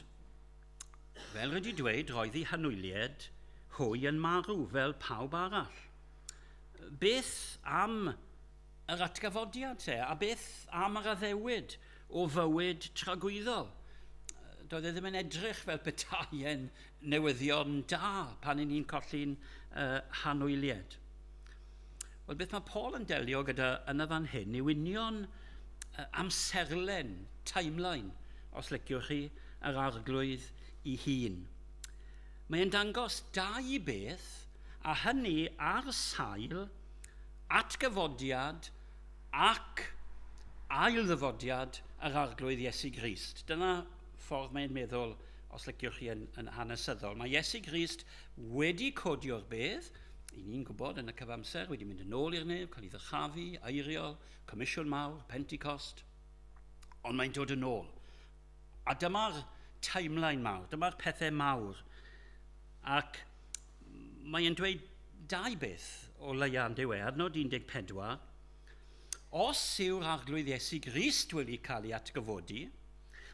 fel wedi dweud, roedd eu hanwyliaid hwy yn marw fel pawb arall. Beth am yr atgyfodiad te? A beth am yr addewid o fywyd tragwyddol? Doedd e ddim yn edrych fel petai yn newyddion da pan y'n ni'n colli'n hanwyliaid. Wel, beth mae Paul yn delio gyda yn y fan hyn yw union amserlen, timeline, os liciwch chi, yr Arglwydd ei hun. Mae'n dangos dau beth, a hynny ar sail atgyfodiad ac ailddyfodiad yr Arglwydd Iesu Grist. Dyna ffordd mae'n meddwl, os liciwch chi, yn hanesyddol. Mae Iesu Grist wedi codi o'r bedd, i ni'n gwybod yn y cyfamser, wedi mynd yn ôl i'r nef, cael ei ddyrchafu, eiriol, Comisiwn Mawr, Pentecost, ond mae'n dod yn ôl. A dyma'r timeline mawr, dyma'r pethau mawr. Ac mae'n dweud dau beth o leia yn dyw e, adnod 14. Os yw'r Arglwydd Iesu Grist wedi cael ei atgyfodi,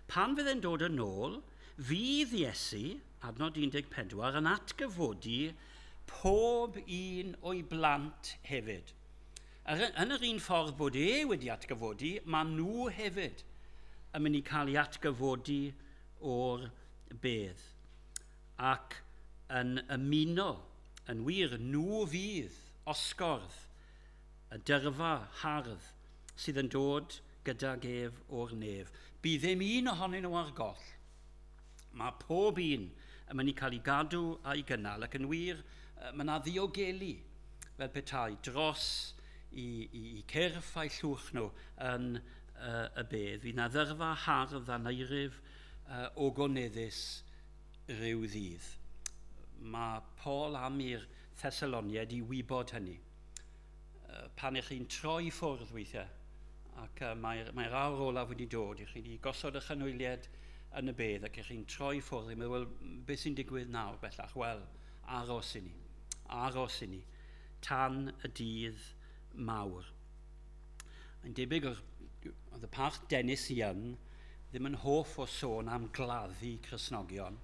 pan fydd e'n dod yn ôl, fydd Iesu, adnod 14, yn atgyfodi pob un o'i blant hefyd. Yn yr un ffordd bod e wedi atgyfodi, mae nhw hefyd yn mynd i cael ei atgyfodi o'r bedd. Ac yn ymuno, yn wir, nhw fydd osgordd y dyrfa hardd sydd yn dod gydag ef o'r nef. Bydd ddim un ohonyn nhw ar goll. Mae pob un yn mynd i cael ei gadw a'i gynnal, ac yn wir, mae yna ddiogelu fel petai dros i cyrff a'i llwch nhw yn y bedd. Fydd yna ddyrfa hardd a neirif ogoneddus rhyw ddydd. Mae Paul am i'r Thessaloniaid i wybod hynny. Pan ych chi'n troi ffwrdd weithiau, ac mae'r awr olaf wedi dod, ych chi wedi gosod eich anwyliaid yn y bedd ac ych chi'n troi ffwrdd, i'n meddwl, wel, beth sy'n digwydd nawr bellach? Wel, aros i ni, tan y dydd mawr. Mae'n debyg oedd y parch Dennis Young ddim yn hoff o sôn am gladdu Cristnogion.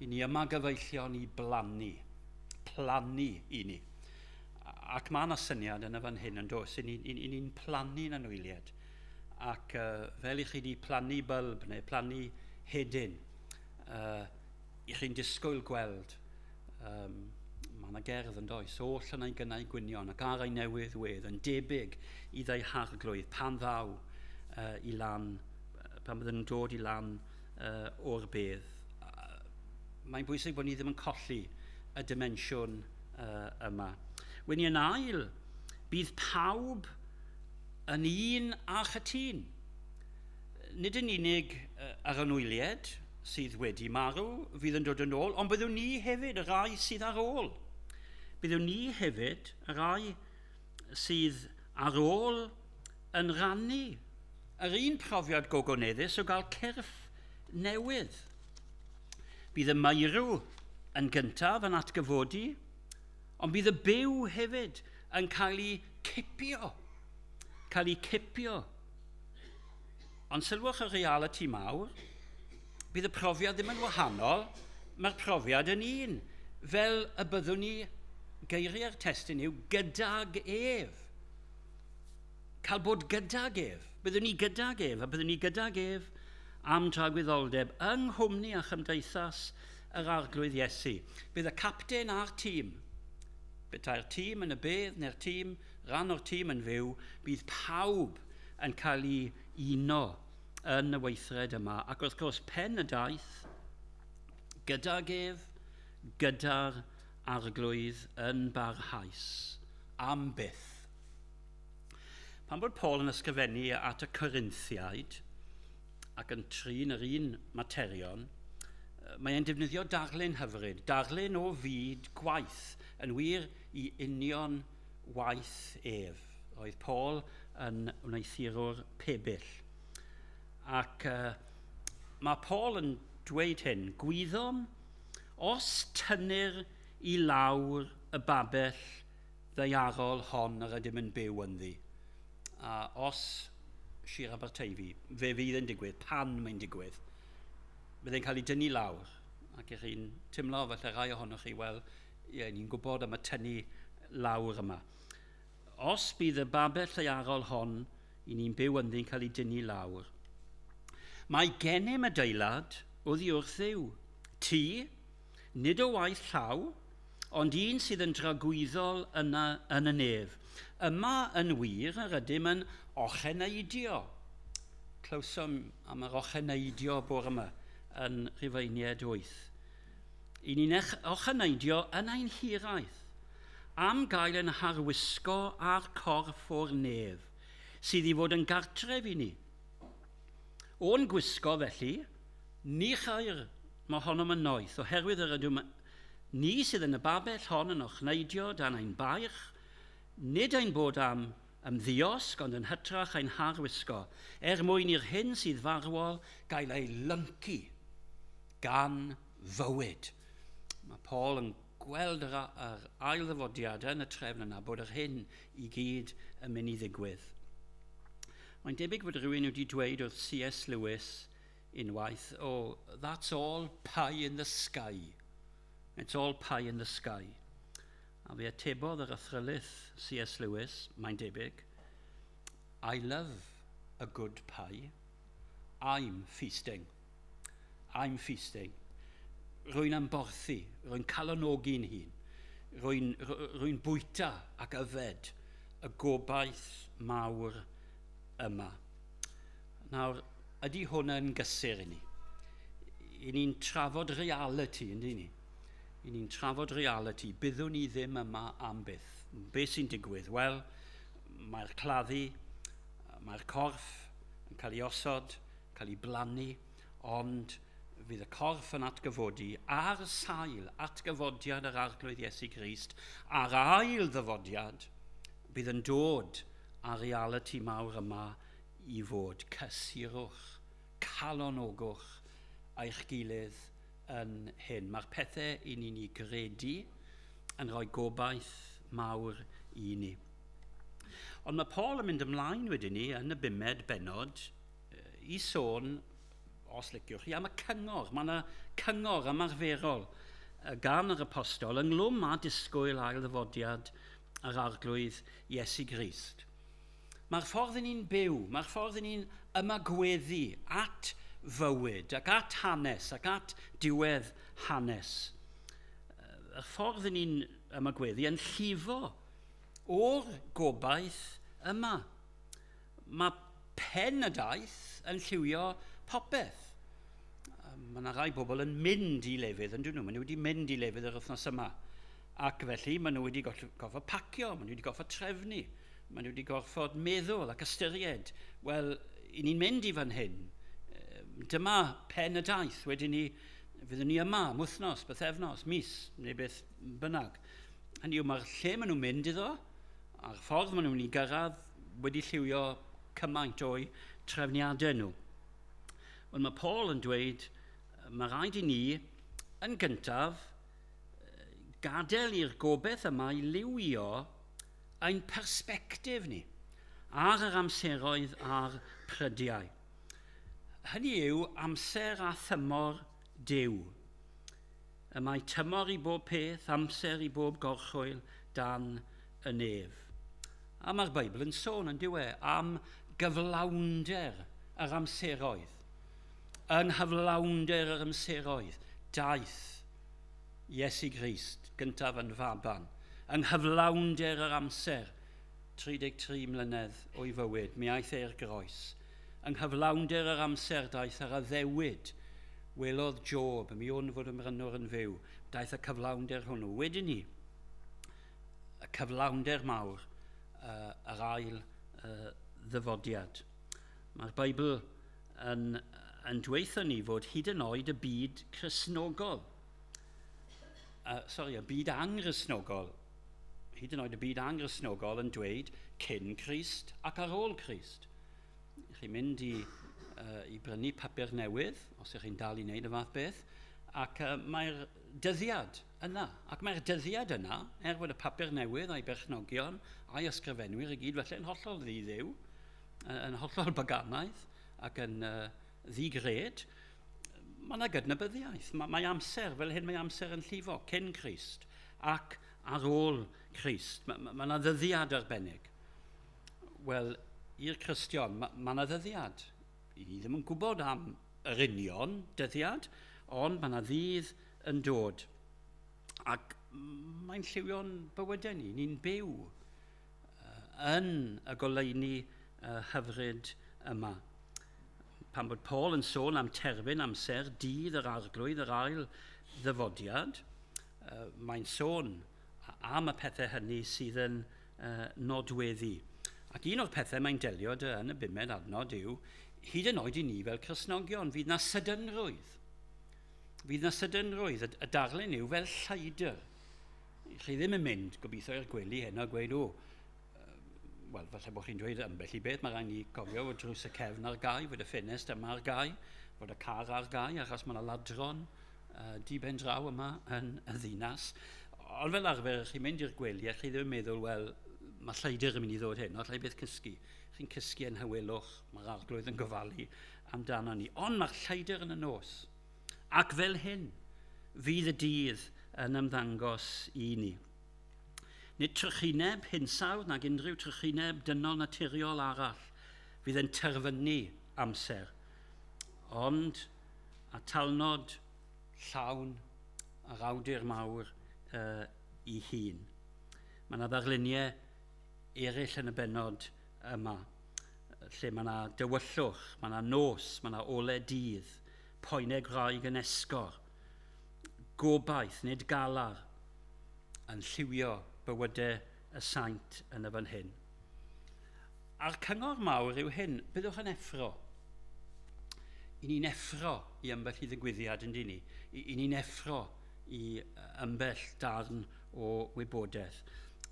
I ni yma gyfeillion i blannu i ni. Ac mae yna syniad yn y fan hyn yn does, i ni'n plannu'n anwyliaid. Ac fel i chi wedi plannu bylb neu plannu hedyn, i chi'n disgwyl gweld. Mae Mae yna gerdd yn does, oll yn ei gynnau gwynion ac ar ei newydd wedd yn debyg i ddeu harglwydd pan ddaw i lan, pan bydden nhw'n dod i lan o'r bedd. Mae'n bwysig bod ni ddim yn colli y dimensiwn yma. Wedyn yn ail, bydd pawb yn un a chytûn. Nid yn unig yr anwyliaid sydd wedi marw fydd yn dod yn ôl, ond byddwn ni hefyd, y rai sydd ar ôl. Byddwn ni hefyd, y rai sydd ar ôl, yn rannu yr un profiad gogoneddus o gael cyrff newydd. Bydd y meirw yn gyntaf yn atgyfodi, ond bydd y byw hefyd yn cael ei cipio. Cael ei cipio. Ond sylwch y realiti mawr, bydd y profiad ddim yn wahanol, mae'r profiad yn un, fel y byddwn ni, geiriau'r testun yw, gydag ef. Cael bod gydag ef. Byddwn ni gydag ef, a byddwn ni gydag ef am dragwyddoldeb yng nghwmni a chymdeithas yr Arglwydd Iesu. Bydd y capten a'r tîm, petai'r tîm yn y bedd neu'r tîm, rhan o'r tîm yn fyw, bydd pawb yn cael ei uno yn y weithred yma. Ac wrth gwrs, pen y daith, gydag ef, gyda'r Arglwydd yn barhaus, am byth. Pan bod Paul yn ysgrifennu at y Corinthiaid ac yn trin yr un materion, mae e'n defnyddio darlun hyfryd, darlun o fyd gwaith, yn wir i union waith ef. Roedd Paul yn wneuthurwr pebyll. Ac mae Paul yn dweud hyn, gwyddom, os tynnir i lawr y babell ddaearol hon yr ydym yn byw ynddi. A os Sir Aberteifi, fe fydd yn digwydd, pan mae'n digwydd, bydd e'n cael ei dynnu lawr. Ac ych chi'n teimlo falle rai ohonoch chi, wel, ie, ni'n gwybod am y tynnu lawr yma. Os bydd y babell ddaearol hon i ni'n byw ynddi'n cael ei dynnu lawr, mae gennym adeilad oddi wrth Dduw. Tŷ, nid o waith llaw, ond un sydd yn dragwyddol yn y nef. Yma yn wir yr ydym yn ocheneidio. Clywsom am yr ocheneidio bore yma yn Rhufeiniaid 8. I ni'n ocheneidio yn ein hiraeth, am gael ein harwisgo â'r corff o'r nef, sydd i fod yn gartref i ni. O'n gwisgo felly, ni chair mohonom yn noeth, oherwydd yr ydym ni sydd yn y babell hon yn ochneidio dan ein baich, nid ein bod am ymddiosg, ond yn hytrach ein harwisgo, er mwyn i'r hyn sydd farwol gael ei lyncu gan fywyd. Mae Paul yn gweld yr ail ddyfodiad yn y trefn yna bod yr hyn i gyd yn mynd i ddigwydd. Mae'n debyg bod rhywun wedi dweud wrth C.S. Lewis unwaith, oh, that's all pie in the sky. It's all pie in the sky. A fe atebodd yr athrylith C.S. Lewis, mae'n debyg, I love a good pie. I'm feasting. I'm feasting. Rwy'n ymborthi, rwy'n calonogi'n hun, rwy'n bwyta ac yfed y gobaith mawr yma. Nawr, ydy hwn yn gysur i ni? I ni'n trafod reality, ynddi ni? I ni'n trafod reality, byddwn ni ddim yma am byth. Be sy'n digwydd? Wel, mae'r claddu, mae'r corff yn cael ei osod, cael ei blannu, ond fydd y corff yn atgyfodi ar sail atgyfodiad yr Arglwydd Iesu Grist, a'r ail ddyfodiad bydd yn dod â'r reality mawr yma i fod. Cysurwch, calonogwch eich gilydd yn hyn. Mae'r pethau i ni'n ei gredu yn rhoi gobaith mawr i ni. Ond mae Paul yn mynd ymlaen wedyn ni yn y bumed bennod i sôn, os liciwch chi, am y cyngor. Mae yna cyngor ymarferol gan yr apostol ynglwm â disgwyl ail ddyfodiad yr Arglwydd Iesu Grist. Mae'r ffordd i ni'n byw, mae'r ffordd i ni'n ymagweddu at fywyd ac at hanes ac at diwedd hanes. Y ffordd i ni'n ymagweddu yn llifo o'r gobaith yma. Mae pen y daith yn lliwio popeth. Mae yna rai bobl yn mynd i lefydd, yn dyn nhw? Maen nhw wedi mynd i lefydd yr wythnos yma. Ac felly maen nhw wedi gorfod pacio, maen nhw wedi gorfod trefnu, maen nhw wedi gorfod meddwl ac ystyried. Wel, i ni'n mynd i fan hyn. Dyma pen y daith. Wedyn ni, fyddwn ni yma am wythnos, bythefnos, mis, neu beth bynnag. Hynny yw, mae'r lle maen nhw'n mynd iddo, a'r ffordd maen nhw'n mynd i gyrraedd wedi lliwio cymaint o'u trefniadau nhw. Wel, mae Paul yn dweud, mae rhaid i ni, yn gyntaf, gadael i'r gobeith yma i liwio ein persbectif ni ar yr amseroedd a'r prydiau. Hynny yw amser a thymor Duw. Y mae tymor i bob peth, amser i bob gorchwyl dan y nef. A mae'r Beibl yn sôn yn dyw e am gyflawnder yr amseroedd. Yng nghyflawnder yr amseroedd, daeth Iesu Grist gyntaf yn faban. Yng nghyflawnder yr amser, 33 mlynedd o'i fywyd, mi aeth e'r groes. Yng nghyflawnder yr amser daeth yr addewid. Welodd Job, mi wn fod y mrynwr yn fyw. Daeth y cyflawnder hwnnw. Wedyn ni, y cyflawnder mawr, yr ail ddyfodiad. Mae'r Beibl yn, yn dweithio ni fod hyd yn oed y byd Cristnogol, sorry, y byd anghristnogol, hyd yn oed y byd anghristnogol yn dweud cyn Crist ac ar ôl Crist. Chi'n mynd i, i brynu papur newydd, os ych chi'n dal i wneud y fath beth, ac mae'r dyddiad yna. Ac mae'r dyddiad yna, er fod y papur newydd a'i berchnogion a'i ysgrifenwyr i gyd felly yn hollol ddi-ddiw, yn hollol baganaidd ac yn ddi-gred, mae yna gydnabyddiaeth. Mae, mae amser, fel hyn mae amser yn llifo, cyn Crist ac ar ôl Crist. Mae, mae yna ddyddiad arbennig. Wel, i'r Cristion, mae, mae yna ddyddiad. I ni ddim yn gwybod am yr union dyddiad, ond mae yna ddydd yn dod. Ac mae'n lliwio'n bywydau ni. Ni'n byw yn y goleuni hyfryd yma. Pan bod Paul yn sôn am terfyn amser, dydd yr arglwydd, yr ail ddyfodiad, mae'n sôn am y pethau hynny sydd yn nodweddu. Ac un o'r pethau mae'n delio dy yn y bumed adnod yw, hyd yn oed i ni fel Cristnogion, fydd na sydynrwydd. Fydd na sydynrwydd. Y darlun yw fel lleidr. Chi ddim yn mynd, gobeithio, i'r gwely heno a gweud, o, wel, falle bod chi'n dweud ambell i beth, mae rhaid ni gofio fod drws y cefn ar gau, fod y ffenest yma ar gau, fod y car ar gau, achos mae yna ladron di ben draw yma yn y ddinas. Ond fel arfer, chi'n mynd i'r gwely a chi ddim yn meddwl, wel, mae lleidr yn mynd i ddod hyn, allai beth cysgu. Chi'n cysgu yn hawelwch, mae'r arglwydd yn gofalu amdano ni. Ond mae'r lleidr yn y nos. Ac fel hyn, fydd y dydd yn ymddangos i ni. Nid trychineb hinsawdd nag unrhyw trychineb dynol naturiol arall fydd yn terfynu amser, ond atalnod llawn yr awdur mawr i hun. Mae yna ddarluniau eraill yn y bennod yma, lle mae yna dywyllwch, mae yna nos, mae yna ole dydd, poenau gwraig yn esgor, gobaith, nid galar, yn lliwio bywydau y saint yn y fan hyn. A'r cyngor mawr yw hyn, byddwch yn effro. I ni'n effro i ambell i ddigwyddiad yn dyn ni. I ni'n effro i ambell darn o wybodaeth.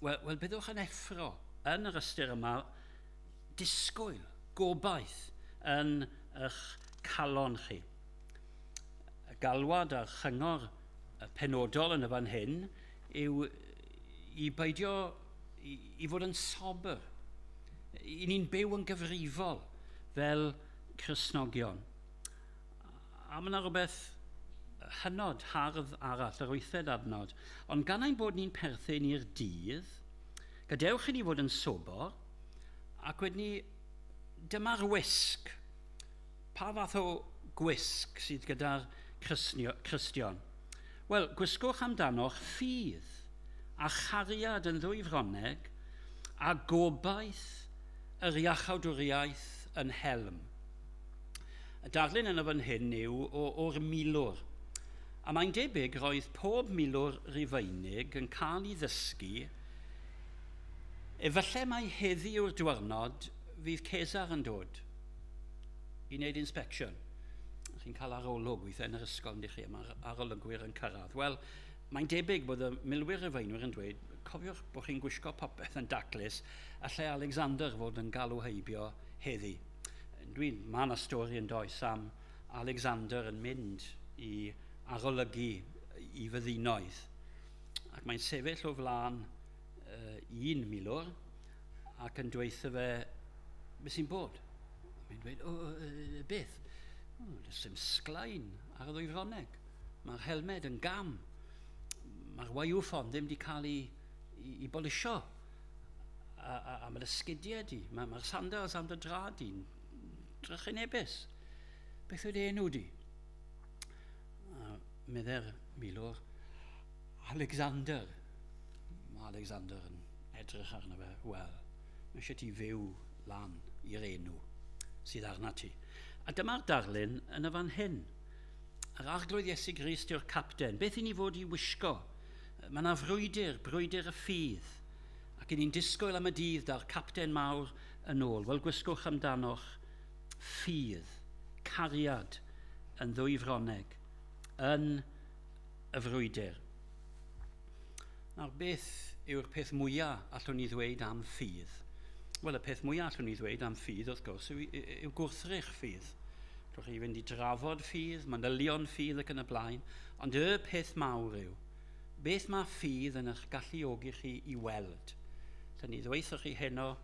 Wel, well, byddwch yn effro yn yr ystyr yma, disgwyl, gobaith yn eich calon chi. Y galwad a'r chyngor penodol yn y fan hyn yw i beidio i, i fod yn sobr. I ni'n byw yn gyfrifol fel Cristnogion. A mae yna rhywbeth hynod hardd arall, yr wythfed adnod. Ond gan ein bod ni'n perthyn i'r dydd, gadewch i ni fod yn sobor, ac wedyn ni, dyma'r wisg. Pa fath o gwisg sydd gyda'r Cristion? Wel, gwisgwch amdanoch ffydd a chariad yn ddwy froneg, a gobaith yr iachawdwriaeth yn helm. Y darlun yn y fan hyn yw o'r milwr. A mae'n debyg roedd pob milwr Rufeinig yn cael ei ddysgu efallai mai heddi yw'r diwrnod fydd Cesar yn dod i wneud inspection. Chi'n cael arolwg weithiau yn yr ysgol, yndych chi, mae'r arolygwyr yn cyrraedd. Wel, mae'n debyg bod y milwyr Rufeinwyr yn dweud, cofiwch bod chi'n gwisgo popeth yn daclus, allai Alexander fod yn galw heibio heddi. Mae yna stori yn does am Alexander yn mynd i arolygu i fyddinoedd. Ac mae'n sefyll o flaen un milwr ac yn dweutho fe, beth sy'n bod? Mae'n dweud, o, beth? O, does dim sglain ar y ddwy froneg. Mae'r helmed yn gam. Mae'r waywffon ddim wedi cael ei bolisio. A mae'r esgidiau di, mae'r sandals am dy drad di'n drychinebus. Beth ydy enw di? Medde'r milwr, Alexander. Mae Alexander yn edrych arno fe, wel, mae eisiau ti fyw lan i'r enw sydd arna ti. A dyma'r darlun yn y fan hyn. Yr Arglwydd Iesu Grist yw'r capten. Beth i ni fod i wisgo? Mae yna frwydr, brwydr y ffydd. Ac i ni'n disgwyl am y dydd da'r capten mawr yn ôl. Wel, gwisgwch amdanoch ffydd, cariad yn ddwy froneg, yn y frwydr. Nawr, beth yw'r peth mwyaf allwn ni ddweud am ffydd? Wel, y peth mwyaf allwn ni ddweud am ffydd, wrth gwrs, yw gwrthrych ffydd. Allwch chi fynd i drafod ffydd, manylion ffydd ac yn y blaen, ond y peth mawr yw, beth mae ffydd yn eich galluogi chi i weld? Llen ni ddweuthoch chi heno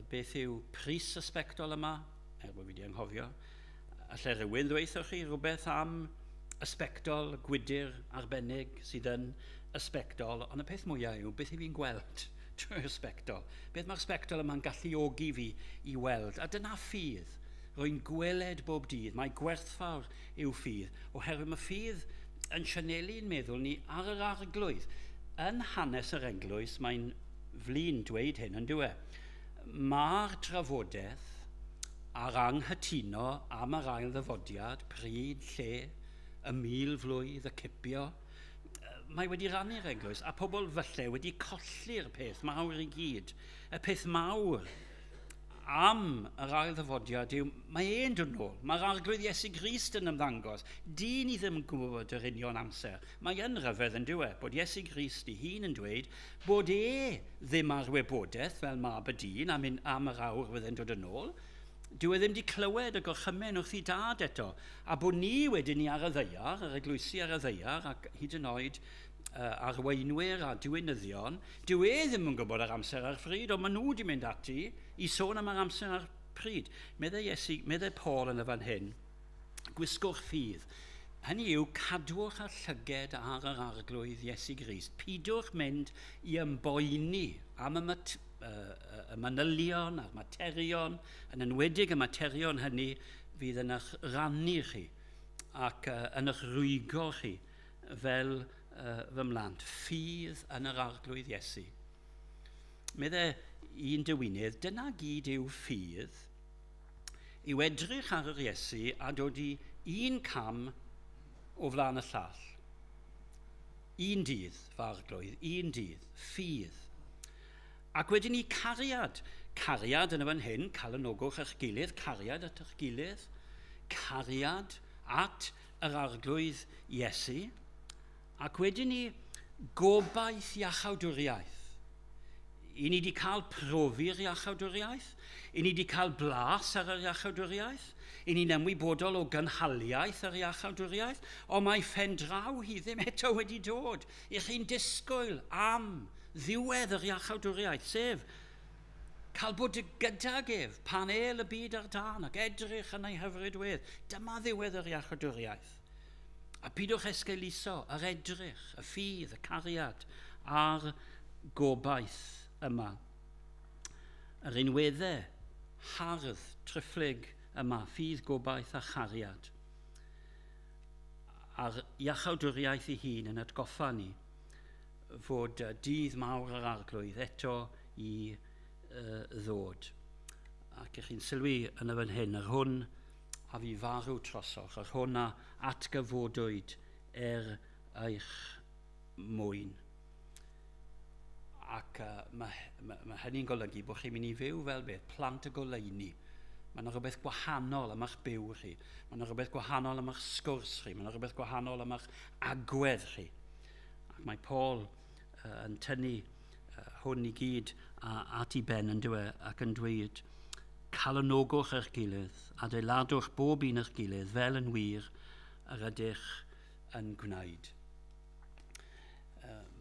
beth yw pris y sbectol yma, er bod fi wedi anghofio. Alle rhywun ddweuthoch chi rhywbeth am y sbectol, gwydr arbennig sydd yn y sbectol, ond y peth mwyaf yw beth i fi'n gweld trwy'r sbectol. Beth mae'r sbectol yma'n galluogi fi i weld? A dyna ffydd. Rwy'n gweled bob dydd. Mae gwerthfawr yw ffydd, oherwydd mae ffydd yn sianelu'n meddwl ni ar yr Arglwydd. Yn hanes yr eglwys, mae'n flin dweud hyn, yn dyw e? Mae'r trafodaeth a'r anghytuno am yr ail ddyfodiad, pryd, lle, y 1000 flwydd, y cipio, mae wedi rannu'r eglwys, a pobl falle wedi colli'r peth mawr i gyd. Y peth mawr am yr ail ddyfodiad yw, mae e'n dod nôl. Mae'r Arglwydd Iesu Grist yn ymddangos. Dyn ni ddim yn gwybod yr union amser. Mae yn rhyfedd yn dyw e, bod Iesu Grist ei hun yn dweud bod e ddim ar wybodaeth fel mab y dyn am yr awr fydde'n dod yn ôl. Dyw e ddim wedi clywed y gorchymyn wrth ei dad eto. A bod ni wedyn ni ar y ddaear, yr eglwysi ar y ddaear, ac hyd yn oed arweinwyr a diwinyddion, dyw e ddim yn gwybod yr amser a'r pryd, ond maen nhw wedi mynd ati i sôn am yr amser a'r pryd. Meddai Iesu, meddai Paul yn y fan hyn, gwisgwch ffydd. Hynny yw, cadwch y llyged ar yr Arglwydd Iesu Grist. Pidwch mynd i ymboeni am y manylion a'r materion, yn enwedig y materion hynny fydd yn eich rannu chi ac yn eich rwygo chi fel fy mhlant. Ffydd yn yr Arglwydd Iesu. Meddai un dywinydd, dyna gyd yw ffydd, yw edrych ar yr Iesu a dod i un cam o flaen y llall. Un dydd, fy Arglwydd, un dydd, ffydd. Ac wedyn ni cariad. Cariad yn y fan hyn, calonogwch eich gilydd, cariad at eich gilydd, cariad at yr Arglwydd Iesu. Ac wedyn ni gobaith iachawdwriaeth. I ni wedi cael profi'r iachawdwriaeth, i ni wedi cael blas ar yr iachawdwriaeth, i ni'n ymwybodol o gynhaliaeth yr iachawdwriaeth, ond mae phendraw hi ddim eto wedi dod. I chi'n disgwyl am ddiwedd yr iachawdwriaeth, sef cael bod gydag ef pan êl y byd ar dân ac edrych yn ei hyfrydwedd. Dyma ddiwedd yr iachawdwriaeth. A pidwch esgeuluso yr edrych, y ffydd, y cariad a'r gobaith yma. Yr unweddau hardd, triphlyg yma, ffydd, gobaith a chariad. A'r iachawdwriaeth ei hun yn atgoffa ni fod dydd mawr yr Arglwydd eto i ddod. Ac ych chi'n sylwi yn y fan hyn, yr hwn a fi farw trosoch, yr hwn a atgyfodwyd er eich mwyn. Ac mae hynny'n golygu bod chi'n mynd i fyw fel beth, plant y goleuni. Mae yna rhywbeth gwahanol am eich byw chi. Mae yna rhywbeth gwahanol am eich sgwrs chi. Mae yna rhywbeth gwahanol am eich agwedd chi. Ac mae Paul yn tynnu hwn i gyd at ei ben yn dweud ac yn dweud, calonogwch eich gilydd, adeiladwch bob un eich gilydd fel yn wir yr ydych yn gwneud.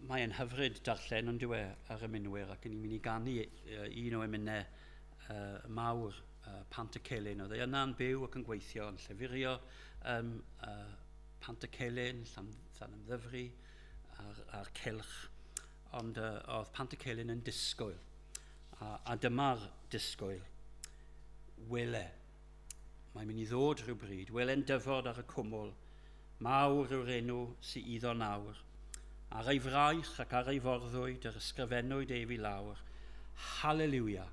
Mae'n hyfryd darllen yn dweud yr emynwyr, ac ni'n mynd i ganu un o emynau mawr Pantycelyn. Oedd e yna'n byw ac yn gweithio, yn llefurio Pantycelyn, Llanymddyfri a'r cylch, ond oedd Pantycelyn yn disgwyl. A dyma'r disgwyl. Wele, mae'n mynd i ddod rhywbryd, wele'n dyfod ar y cwmwl, mawr yw'r enw sy iddo nawr. Ar ei fraich ac ar ei forddwyd yr ysgrifennwyd ef i lawr. Haleluia.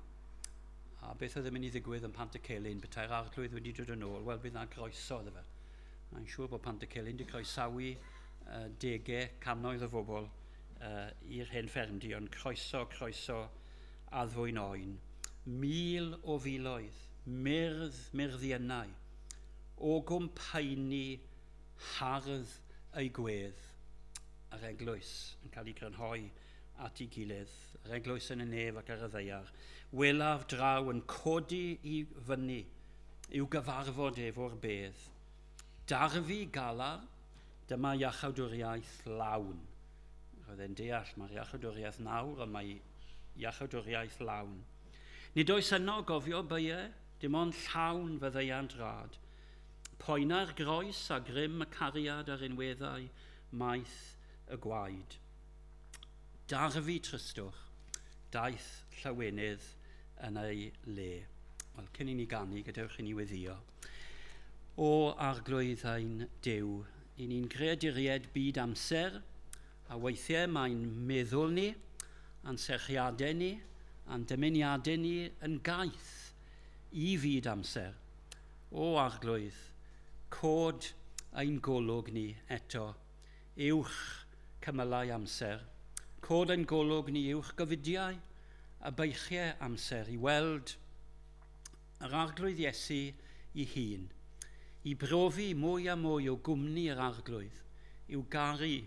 A beth oedd yn mynd i ddigwydd yn Pantycelyn, petai'r Arglwydd wedi dod yn ôl? Wel, bydd na groeso iddo fe. Mae'n siŵr bod Pantycelyn wedi croesawu degau, cannoedd o bobl i'r hen ffermdy, ond croeso, croeso addfwyn oen. 1,000 o filoedd, myrdd, myrddiynau, o gwmpaenu hardd ei gwedd, yr eglwys yn cael ei grynhoi at ei gilydd, yr eglwys yn y nef ac ar y ddaear. Welaf draw yn codi i fyny i'w gyfarfod ef o'r bedd. Darfu galar, dyma iachawdwriaeth lawn. Roedd e'n deall, mae'r iachawdwriaeth nawr, ond mae iachawdwriaeth lawn. Nid oes yno gofio bye, dim ond llawn fyddeiant rad. Poena'r groes a grym y cariad ar unweddau maeth y gwaed. Darfu tristwch, daeth llawenydd yn ei le. Wel, cyn i ni ganu, gadewch i ni weddïo. O Arglwydd ein Duw, i ni'n greaduriaid byd amser, a weithiau mae'n meddwl ni, a'n serchiadau ni, a'n dymuniadau ni yn gaeth i fyd amser. O Arglwydd, cod ein golwg ni eto, uwch cymylau amser. Cod ein golwg ni uwch gofidiau a beichiau amser i weld yr Arglwydd Iesu ei hun, i brofi mwy a mwy o gwmni yr Arglwydd, i'w garu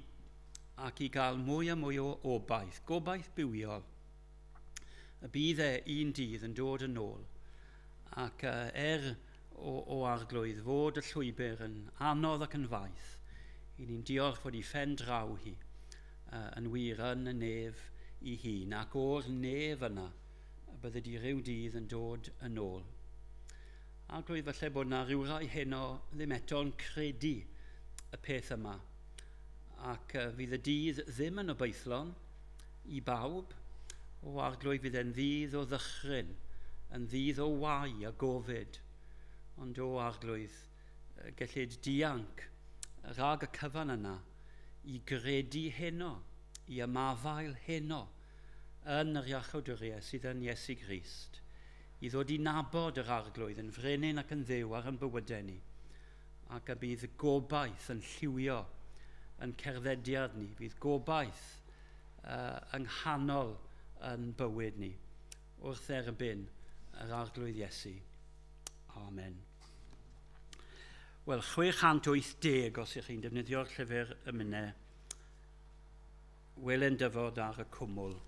ac i gael mwy a mwy o obaith, gobaith bywiol. Y bydd e un dydd yn dod yn ôl, ac o Arglwydd fod y llwybr yn anodd ac yn faith, i ni'n diolch fod ei phen draw hi yn wir yn y nef ei hun, ac o'r nef yna y bydde di ryw dydd yn dod yn ôl. Arglwydd, falle bod na rhywrai heno ddim eto'n credu y peth yma, ac fydd y dydd ddim yn obeithlon i bawb. O Arglwydd, fydd e'n ddydd o ddychryn, yn ddydd o wai a gofid, ond o Arglwydd, gellid dianc rhag y cyfan yna i gredu heno, i ymafael heno yn yr iachawdwriaeth sydd yn Iesu Grist, i ddod i nabod yr Arglwydd yn frenin ac yn Dduw ar ein bywydau ni, ac y bydd gobaith yn lliwio yn cerddediad ni, bydd gobaith yng nghanol yn bywyd ni, wrth erbyn yr Arglwydd Iesu. Amen. Wel, 680 os ych chi'n defnyddio'r llyfr emynau, wele'n dyfod ar y cwmwl.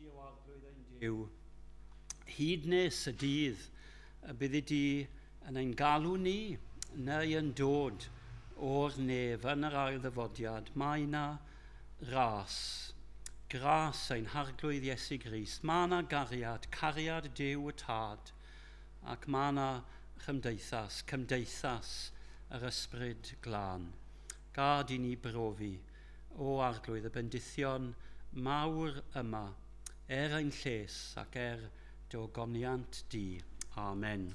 ti, o Arglwydd ein Duw, hyd nes y dydd y byddi di yn ein galw ni neu yn dod o'r nef yn yr ail ddyfodiad. Mae yna ras, gras ein Harglwydd Iesu Grist. Mae yna gariad, cariad Duw y Tad, ac mae yna chymdeithas, cymdeithas yr Ysbryd Glân. Gad i ni brofi, o Arglwydd, y bendithion mawr yma, er ein lles ac er dy ogoniant di. Amen.